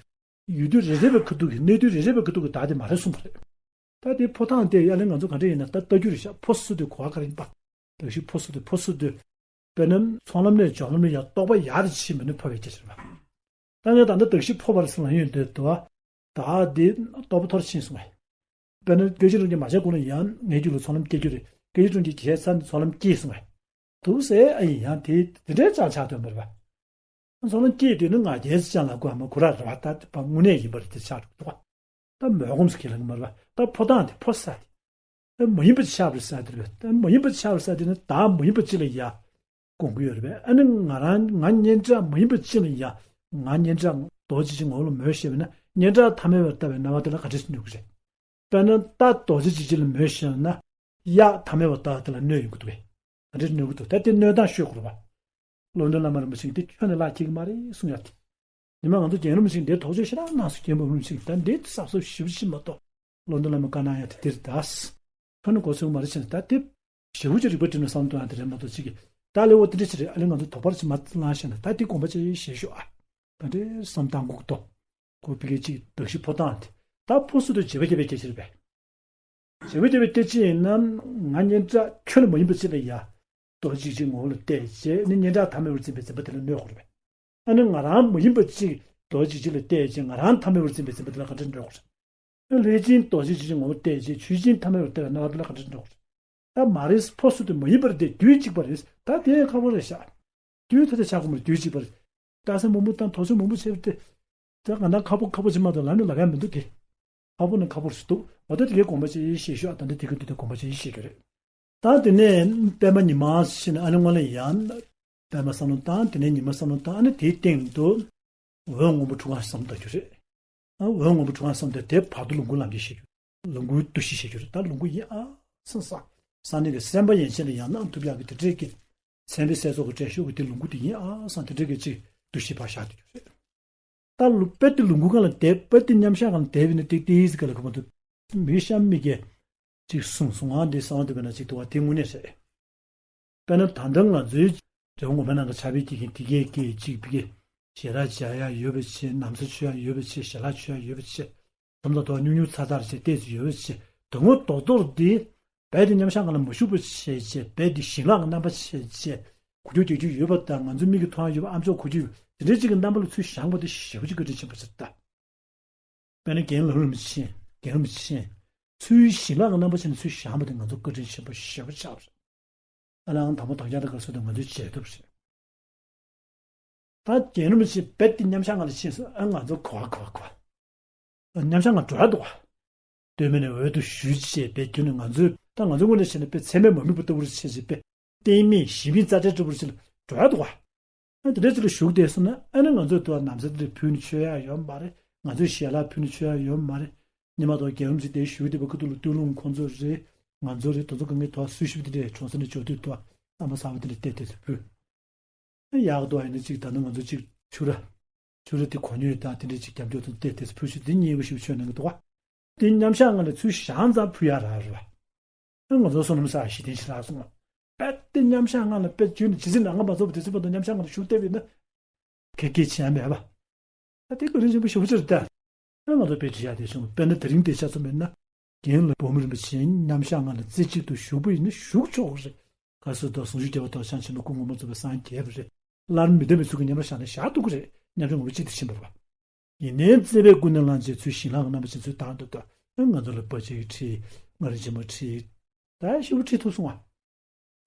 ཡུལ་དུས་རེ་རེ་བའི་ཁ་ཐུག་གི་གནས་དུས་རེ་རེ་བའི་ཁ་ཐུག་གི་བདག་དེ་མ་རེད་གསུངས་པ་རེད། ད་དེ་འཕོ་སྟངས་དེ་ཡ་ལན་ང་ཚོ་ག་འདྲ་ཡིན་ན་ད་ལྟ་རྒྱུ་རེད་ཤག་འཕོ་སྲིད་དུས་གོ་བ་ག་རེ་ཡིན་པ། གདགས་གཞི་འཕོ་སྲིད་དུས་འཕོ་སྲིད་དུས། དཔེར་ན་ཚོགས་ལམ་ནས་སྦྱོར་ལམ་ལ་ཡ་རྟོགས་པ་ཡག་དེ་ཕྱིན་མིན་ནི་འཕོ་བའི་སྐད་ཆ་རེད་པ། ད་ངས་ད་ལྟ་གདགས་གཞི་འཕོ་བར་སེམས་ལ་ཡོང་དུས་དུ་བ། ད་དེ་རྟོགས་པ་མཐོ་རུ་ཕྱིན་སོང་བས། དཔེར་ན་སྐད་ཅིག་རང་གིས་མ་བྱས་གོང་ལ་ཡང་ངའི་རྒྱུད་ལ་ཚོགས་ལམ་སྐྱེ་རྒྱུ་རེད། སྐད་ཅིག་རང་གིས་བྱས་ཚར་ནས་ཚོགས་ལམ་སྐྱེས་སོང་བས། དུ་ཟེར་ཨ་ཡིན་ཡང་དེ་དེ་འདྲའི་ཅང་ཆགས་དོན་མེད་པ། ཚོགས་ལམ་སྐྱེས་དུས་ནི་ང་རྒྱལ་ཅང་ལ་དགོས་མ་ཁོ་ར་རེད་པ། ད་དེ་དངོས་གནས་ཡིན་པ་རེད་དེ་ཆགས་འགྲོ་གི་འདུག་ད་མོས་གོམས་སུ་ཁས་ལེན་གི་མ་རེད་པ། ད་འཕོ་སྟངས་དེ་འཕོ་ས་དེ། ད་མ་ཡིན་པ་ཆགས་པར་ས་དེ་རེད་པ། ད་མ་ཡིན་པ་ཆགས་པར་ས་དེ་ནི་བདག་མ་ཡིན་པ་ཅིག་ལ་ཡ། དགོངས་ཀྱི་ཡོད་རེད་པས། ཨ་ནི་ང་རང་ང་སྙན་གྲགས་མ་ཡིན་པ་ཅིག་ལ་ཡ། ང་སྙན་གྲགས་རྡོ་རྗེ་ཅན་ངོ་བོ་ལ་མོས་ཤེས་པས་ན་སྙན་གྲགས་ཐ་མལ་པར་ལྟ་བའི་སྣང་བ་དེ་ལ་ག་འདྲས་སེ་གནོད་ཀྱི་རེད། དཔེར་ན་རྟ་རྡོ་རྗེ་འཇིགས་བྱེད་ལ་མོས་ཤེས་པས་ན་གཡག་ཐ་མལ་པར་ལྟ་བ་དེ་ལ་གནོད་ཡོང་གི་འདུག་པས། ག་འདྲས་གནོད་ཀྱི་འདུག་ད་དེ་གནོད་སྟངས་ཤོད་དགོས་རེད་པ། ཀློང་རྡོལ་བླ་མ་རིན་པོ་ཆེ་གིས་དེ་ཁྱོན་ནས་ལག་འཁྱེར་གྱི་མ་རེད་གསུང་ཡ་དེ། ཉི་མ་ང་ཚོ་རྒན་རིན་པོ་ཆེ་འདིར་དོགས་གཅོད་ཞེ་དྲག་གནང་སོང་། རྒན་པ་རིན་པོ་ཆེ་ད་འདི་གཟབ་གཟབ་ཞིབ་ཞིབ་མ་གཏོགས་ཀློང་རྡོལ་བླ་མ་བཀའ་གནང་ཡ་དེ་འདིར་གདའ། ཁྱོན་ནས་གོ་ཚོད་མ་རེད་བྱས་ནས་ད་དེ་ཞེ་པོ་ཅིག་རིག་པ་བསྒྲིམས་ནས་བསམ་བློ་གཏོང་ཡ་དེ་རེད་མ་གཏོགས་ཅིག་གིས་ད་ལས་འོ་དེ་འདྲ་ཅིག་རེད། ཨ་ལས་ང་ཚོ་དོགས་པ་ཅིག་མ་ལངས་ཤེ་ན་ད་དེ་དགོངས་པ་ཅིག་བཞེས་ཤོག་ཨ། ད་འདྲའི་བསམ་སྟངས་འགུག་ཏོ། ཁོ་ཕ་གི་ཅིག་གདགས་གཞི་འཕོ་སྟངས་དེ། ད་ཕོ་སུ་དུ་བྱེད་པ་བྱེད་པའི་སྐད་ཆ་རེད་པས། བྱེད་པ་བྱེད་པའི་སྐད་ཆ་ཡིན་ན་ང་སྙན་གྲགས་ཁྱོན་ནས་མ་ཡིན་པ་ཅིག་ལ་ཡ། རྡོ་རྗེ་འཇིགས་བྱེད་ངོ་བོ་ལ་བལྟས་བྱས་ནི་སྙན་གྲགས་ཐ་མལ་པར་འཛིན་པའི་འཛིན་པ་དེ་ལ་གནོད་དགོས་རེད་པས། ཨ་ནི་ང་རང་མ་ཡིན་པ་ཅིག་རྡོ་རྗེ་འཇིགས་ལ་བལྟས་བྱས་ང་རང་ཐ་མལ་པར་འཛིན་པའི་འཛིན་པ་དེ་ལ་ག་འདྲ་གནོད་དགོས་རེད། ལྷས་བྱིན་རྡོ་རྗེ་འཇིགས་བྱེད་ངོ་བོ་བལྟས་བྱས་ཆོས་ཅན་ཐ་མལ་པར་བལྟས་པའི་སྣང་བ་དེ་ལ་ག་འདྲ་གནོད་དགོས་རེད། ད་མ་རེད། ཕོ་སུ་དུ་མ་ཡིན་པར་དེ་དུས་གཅིག་པ་རེད། ད་དེ་ཁག་པོ་རེད་ཤག་དུས་ཐ་དད་ཆགས་དགོས་མ་རེད། དུས་གཅིག་པ་རེད། རྟགས་མཚན་མང་པོ་དང་དོགས་ཟོན་མང་པོ་བྱས་པ་དེ། ད་ང་ད་ཁག་པོ་ཁག་པོ་ཅིག་མ་གཏོགས་ལབ་ནས་ལབ་ཡ་མི་འདུག་གི། ཁག་པོ་ནི་ཁག་པོ་ཞིག་འདུག་འོ་ད་དེ་གའི་དགོངས་པ་ཅིག་ཤེས་ཤོག་ད་ལྟ་དེ་ག་དུས་དེ་དགོངས་པ་ཅིག་ཤེས་ཀྱི་རེད། ད་དེ་ནས་པད་མ་ཉི་མ་ཕྱིན་ནས་ཨ་ནི་སྔོན་ལ་ཡང་པད་མ་བསམ་བློ་བཏང་། དེ་ནས་ཉི་མ་བསམ་བློ་བཏང་། ཨ་ནི་དེའི་སྟེང་དུ་འོད་སྔོན་པོ་དྲུག་ལ་བསམ་བཏང་རྒྱུ་རེད། ཨ་འོད་སྔོན་པོ་དྲུག་ལ་བསམ་སྟེ་དེ་བར་དུ་ལོངས་སྐུ་ལམ་འཁྱེར་བྱེད་རྒྱུ། ལོངས་སྐུའི་འདུ་ཤེས་བྱེད་རྒྱུ་རེད། ད་ལོངས་སྐུ་ཡིན་ཨ་སང་སང་སང་ནས་ཀྱི་སེམས་པ་ཡན་ཆད་ལ་ཡང་སྣང་ཐུབ་ཡག་གི་དེ་འདྲས་ཀྱི་མཚན་དཔེ་གསལ་ཚོགས་ཀྱི་སྤྲད་ཤོག་གི་དེ་ལོངས་སྐུ་དེ་ཡིན་ཨ་སང་དེ་འདྲས་ཀྱི་ཅིག་འདུ་ཤེས་ཕར་བཞག་ཐུབ་རྒྱུ་རེད། ད་ལོ་དཔེ་དེ་ལོངས་སྐུ་སྒང་ལ་བསྡད། དཔེ་དེ་མཉམ་བཞག་སྒང་ལ་བསྡད་པ་ཡིན་ན་ཏིག་ཏིག་ཙི་ག་ལ་ཁོ་མ་ཐུབ། མི་གཤམ་མི་གས་ཅིག་གསུང་གསུང་ཨང་དེ་གསང་བ་འདུག་པས་ན་ཅིག་འདུག་བ་དེ་དངོས་གནས་རེད། དཔེར་ན་ད་ལྟ་ང་ཚོའི་རྒྱལ་བ་ངོ་མ་ནང་གི་ཕྱག་དཔེ་དཀྱིལ་མཁན་དེ་གས་སྐད་ཅིག་བི་གས་ཞལ་ལག་བྱ་ཡ་ཡོད་པ་བྱས། ན་བཟའ་མཆོད་ཡ་ཡོད་པ་བྱས། ཞལ་ལག་མཆོད་ཡ་ཡོད་པ་བྱས། དམ་ལ་ཐོག་སྨྱུག་སྨྱུག་ཚ་ཚ་རེ་བྱས་ཏོག་ཙམ་ཡོད་པ་བྱས། དོན་དངོས་རྡོག་རྡོག་དེ་རྦད་དེ་མཉམ་བཞག་སྒང་ལ་མ་ཞུགས་པ་བྱས་བྱས། རྦད་དེ་ཞིང་ལག་གི་རྣམ་པ་བྱས་བྱས། གོ་རྒྱུ་རྒྱག་རྒྱུ་ཡོད་པ་དང་ང་ཚོའི་མིག་གིས་མཐོང་ཡ་ཡོད་པ། ཨ་མཆོག་གོ་རྒྱུ་ཡོད་པ་དེ་འདྲའི་ཅིག་གི་རྣམ་པ་ལ་ཚུར་བཞེངས་པ་དེ་ཞེ་པོ་ཅིག་བཀའ་དྲིན་ཆེན་པོ་ཞིག་རེད་ད། དཔེར་ན་རྒན་ལྷ་རམས་པ་ཆེན། རྒན་རིན་པོ་ཆེ་ཚུར་ཞིང་ལག་གི་རྣམ་པ་ཅན་ཚུར་བཞེངས་པ་དེ་ང་ཚོ་བཀའ་དྲིན་ཆེན་པོ་ཞེ་པོ་ཆགས་པ་རེད། ཨ་ནའང་དང་པོ་དང་རྐྱང་དང་ག་སོ་དང་ང་ཚོའི་བྱེད་ཐུབ་རེད། ད་རྒན་རིན་པོ་ཆེ་རྦད་དེ་མཉམ་བཞག་སྒང་ལ་ཕྱིན་སོང་། ཨ་ང་ཚོ་གོ་བ་གོ་བ་གོ་བ། མཉམ་བཞག་སྒང་འགྲོ་ཡ་འདུག་བ། སྟོད་སྨད་ནས་འོད་དུ་ཞུ་བྱས་པའི་རྒྱུ་ནི་ང་ཚོའི་ད་ང་ཚོའི་ངོས་ནས་བྱས་ན་དཔེ་ཚད་མས་མ་དམིགས་པ་ལྟ་བུར་བྱས་བྱས་པའི་གཏིང་མེད་གཞི་མེད་རྩ་བྲལ་འདྲ་བོ་ཅིག་ལ་འགྲོ་ཡ་འདུག་བ། ཨ་དེ་འདྲ་ཅིག་ལ་ཞུགས་བསྡད་སོང་ན་ཨ་ནི་ང་ཚོས་དུ་བ་ན་བཟའ་དེ་འདྲ་ཕུལ་ནས་མཆོད་ཡ་ཡོད་མ་རེད། ང་ཚོས་ཞལ་ལག་ཕུལ་ནས་མཆོད་ཡ་ཡོད་མ་རེད། ཉི་མ་དང་རྒན་རིན་པོ་ཆེ་དེ་ཞུགས་བསྡད་པའི་ཁ་ཐུག་ལ་སྟོད་ལུང་ཁོང་ཚོ་རེད། ང་ཚོ་རེད། དེ་ཚོ་གང་གའི་དུ་བ་སུ་ཞིག་དེ་འདྲ་གྲོང་གསེབ་ནས་འབྱོར་དུས་དུ་བ་རྣམ་པ་གསར་པ་དེ་འདྲ་བལྟས་བལྟས་སུ་ཕུལ། ཡག་ཏུ་ཨ་ནི་གཅིག་ད་ནི་ང་ཚོ་གཅིག་ཆུ་ར། ཆུ་ར་དེ་གོ་ཉོས་དང་དེ་འདྲ་གཅིག་རྒྱབ་སྐྱོར་དུ་བལྟས་བལྟས་སུ་ཕུལ་ཞུ་དེ་ཉེ་བོ་ཞིག་ཆོད་གནང་གི་འདུག་བ། དེ་མཉམ་བཞག་ངང་ལ་ཚུར་བཞེངས་ཙང་ཕུལ་ཡ་རག་རེད་བ། ཨ་ང་ཚོ་བསོད་ནམས་བསགས་ཞི་བདེ་ཞིག་རག་སོང་བ། དཔེ་དེ་མཉམ་བཞག་ངང་ལ་དཔེ་བརྗོད་ནས་ཇི་སྲིད་ནང་ང་མ་རྫོགས་པ་དེ་ཚོ་བར་དུ་མཉམ་བཞག་ངང་ལ་བཞུགས་བསྡད་པ་ཡིན་ན། ཁེ་ཁེ་བྱས་མེད་པ། ད་དེ་བཀའ་དྲིན་ཆེན་པོ་ཞེ་པོ་ཅིག་རེད་ད། ཨ་ང་ཚོ་དཔེ་བྲིས་ཡག་དེ་བྱུང་། དཔེར་ན་དེ་རིང་དེ་ཆ་ཚང་མེད་ན། རྒན་ལ་བོ་མི་རིན་པོ་ཆེ་མཉམ་བཞག་ངང་ལ་རྩེ་གཅིག་ཏུ་བཞུགས་པ་ཡིན་ན་བཞུགས་ཆོག་གི་རེད། ག་སོ་དང་ཟུང་འཇུག་རྒྱལ་བ་དང་ཤངས་ཆེན་པོ་སྐུ་ངོ་མ་ཚོ་བའི་སངས་རྒྱས་པ་རེད། སླར་མི་ལྡན་པའི་ཚུལ་གྱིས་མཉམ་པར་བཞག་ནས་བཞག་ཐུབ་ཀྱི་རེད། མཉམ་རུབ་ངོ་བོ་གཅིག་ཏུ་ཕྱིན་པ་རེད་བ། ཡིན་ནའི་བརྩེ་བས་ཀུན་ནས་བསླངས་བྱས་ཚུལ་ཞིང་ལྷག་གི་རྣམ་པ་ཅན་ཚུལ་དང་དུ་ལྟ། ང་ཚོ་ལ་དཔའ་ཆེན་ཁྲིད། མངའ་རིས་ཆེན་མོ་ཁྲིད། ད་ཞེ་པོ་ཁྲིད་ཐུབ་སོང་ང་།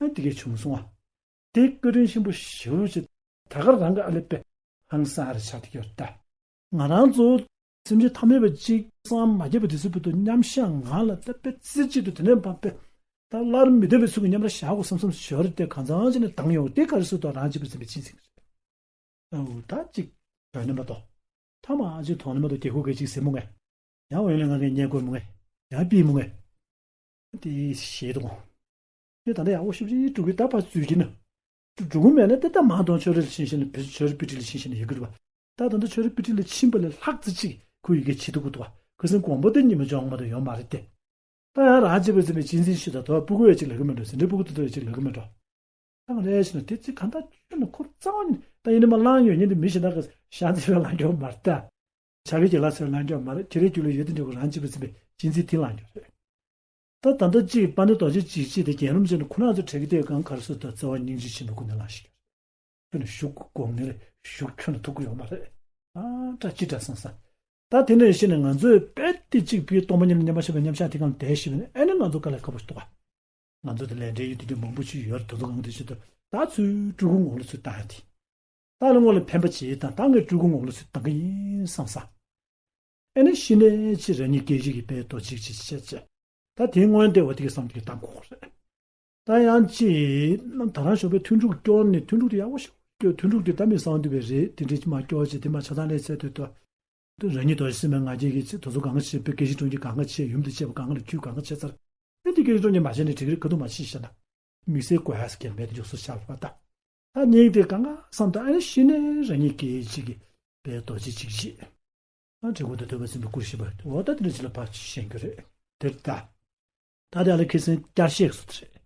ཨ་དེ་གས་བྱུང་སོང་ང་། དེ་བཀའ་དྲིན་ཆེན་པོ་ཞེ་པོ་ཅིག་ད་ག་རང་གི་ཨ་ལེ་པེ་ཧང་སང་ཨ་རེ་ཆགས་ཏེ་ཡོད་ད། ང་རང་ཚོ་སེམས་ཅན་ཐ་མལ་པ་ཅིག་སངས་མ་རྒྱས་པ་དེ་ཚོའི་བར་དུ་མཉམ་བཞག་ངང་ལ་ད་དཔེ་རྩེ་གཅིག་ཏུ་དེ་ནས་བབས་པས་ད་སླར་མི་ལྡན་པའི་ཚུལ་གྱིས་མཉམ་ར་བཞག་དགོས་བསམ་བསམ་ཞོར་དེ་གང་ཚང་ཅིག་ནས་བཏང་ཡོང་དེ་ག་རེ་སུ་དང་རང་བྱེད་པའི་སེམས་པའི་གཅེས་འཛིན་རེད། ཨོ་ད་ཅིག་དོན་ནི་མ་གཏོགས། ཐ་མ་ཅིག་དོན་ནི་མ་གཏོགས་རྒྱལ་ཁུག་གི་ཅིག་ཟིན་མོ་ངས། ཡང་འོན་ལ་ང་གི་ཉེ་དགོས་མོ་ངས། ཡང་པི་མོ་ངས། དེ་ཞེས་དང་། དེ་ད་ལྟ་ཡག་པོ་ཞིབ་ཞིབ་འགྲོ་གི་ད་ཕར་འཛུལ་གྱི་ན། འགྲོ་གི་མེད་ན་དེ་ད་མ་གཏོང་ཆོས་རེ་ལ་ཕྱིན་ཤེས་ན་བེད་ཆོས་རེ་པི་ཏི་ལ་ཕྱིན་ཤེས་ན་ཡོད་གི་རེད་བ། ད་ད་ལྟ་ཆོས་རེ་པི་ཏི་ལ་ཕྱིན་པ་ལས་ལྷག་ཙི་ཅིག་ཁོ་ཡི་གེ་བྱེད་ཐུབ་གི་འདུག་བ། ཁ་སང་དགོངས་པ་དེ་ཉི་མ་བྱུང་མ་གཏོགས་ཡོང་མ་རེད་དེ། ད་ཡང་རང་བྱེད་པའི་སེམས་པའི་གཅེས་འཛིན་ཞུ་དང་དོ་བ་སྤུ་གུ་ཡ་གཅིག་ལ་གི་མི་འགྲོ་ཟིན་བྲིས་སྤུ་གུ་དེ་ཚོ་ཡ་གཅིག་ལ་གི་མི་འགྲོ། ད་ང་རེ་ཞིག་ན་དེ་ཚིག་གང་ལྟར་ཁྱོད་ནི་ཁོ་རྩ་བ་ནི་ད་ཡིན་ནི་མ་བླངས་ཡོད་ཉིན་དུ་མི་ཞིག་ན་གི་ཤང་ཚེ་བའི་ལང་སྐྱོ་མ་རེད་ད། བྱ་བའི་རྒྱལ་ལ་ཚེ་བའི་ལང་སྐྱོ་མ་རེད། ཁྱེད་རའི་རྒྱུད་ལ་ཡོད་དེ་འདྲ་གི་རང་བྱེད་པའི་སེམས་པའི་གཅེས་འཛིན་དེ་ལང་སྐྱོ་རེད། ད་ད་ལྟ་ཅིག་དཔལ་ལྡན་རྡོ་རྗེ་འཇིགས་བྱེད་དེ་རྒྱལ་རོམ་ཅན་ནི་ཁོ་ན་ཚོ་བྲལ་གི་དེ་གང་གར་སོ་ད་རྩ་བ་སྙིང་རྗེ་ཆེན་པོ་ཀུན་ནས་ལང་ཞིག་ཁྱོད་ནི་ཞུགས་དགོངས་ནས་ཞུགས་ཁྱོད་ནི་ཐུག་གི་ཡོད་མ་རེད། ཨ་ཏྲ་ཅི་ཏྲ་སང་ས། ད་དེ་ནས་ཤི་ནས་ང་ཚོས་དཔེ་དེ་གཅིག་པུའི་སྟོང་པ་ཉིད་ལ་མཉམ་པ་ཤེས་པའི་མཉམ་བཞག་དེ་གང་དེ་ཤེས་པ་ནི་ཨེ་ནི་ང་ཚོ་དཀའ་ལས་ཁག་པོ་ཞིག་འདུག་ག་ང་ཚོ་དེ་ལས་འབྲེལ་ཡོད་དེ་འདྲ་མང་པོ་ཞིག་ཡོད་རེད། དེ་ཚོ་གང་དེ་ཞིག་ཏུ་ད་ཚུར་སྤྲུལ་སྐུ་ངོ་ལ་ཚུར་བཏང་ཡ་དེ། ད་ལ་ངོ་ལ་ཕན་པ་བྱེད་དང་ད་ངས་སྤྲུལ་སྐུ་ངོ་ལ་ཚུར་བཏང་གི་ཡིན་བསམ་ས། ཨེ་ནི་ཤི་ནས་ཕྱིར་རང་ཉིད་སྐད་ཅིག་གིས་དཔལ་རྡོ་རྗེ་ཅིག་བྱས་བྱས། ད་དེའི་སྔོན་བལྟས་པ་དེ་གི་བསམ་དེ་གི་བཏང་དགོས་རེད། ད་ཡང་ཅི། ད་རང་ཞོགས་པའི་ཐུན་དྲུག་སྐྱོར་ནས་ཐུན་དྲུག་དེ་ཡག་པོ་ཞིག་སྐྱོར། ཐུན་དྲུག་དེ་ད་མི་གསང་འདུས་པའི་རེད། དེ་འདྲའི་ཅི་མ་སྐྱོར་བྱས་དེ་མ་ཆ་ཚང་ལས་ཚད་དུ་ཏོ། རང་ཉིད་རྡོ་རྗེ་སེམས་དཔའི་ང་རྒྱལ་གྱི་ཚེ་དེ་ཚོ་གང་ག་བྱེད་པའི་སྐད་ཅིག་སྒྲོན་གྱི་གང་ག་བྱེད། ཡུམ་དང་བཅས་པ་གང་ག་ལ་ཁྱུ་གང་ག་བྱེད་ཚར། ཨེ་དེ་སྐད་ཅིག་སྒྲོན་གྱི་མ་བྱས་ནས་འགྲིག་གི་རེད། ཁ་ཐུག་མ་ཕྱིན་ཤ་ན། དམིགས་བསལ་དགོས་ཡ་ཟེར་མཁན་མེད་དེ་འཇོག་སོ་ཆགས་པ་ད། ད་སྙིང་དེ་གང་ག་བསམ་ད་ཨེ་ཤི་ནས་རང་ཉིད་སྐད་ཅིག་གིས་དཔལ་རྡོ་རྗེ་ཅིག་བྱེད། ཨ་དྲི་གུ་དང་ཐོས་པ་སེམས་དཔའི་སྐུར་ཞིག་པ་འོ་ད་དེ་འདྲ་ཅིག་ལ་ཕར་ཞེན་རྒྱུ་རེད། དེར་ད། ད་དེ་ཨ་ལ་ཁེ་སེང་བསྐྱར་བཤད་སུ་དེ་རེད།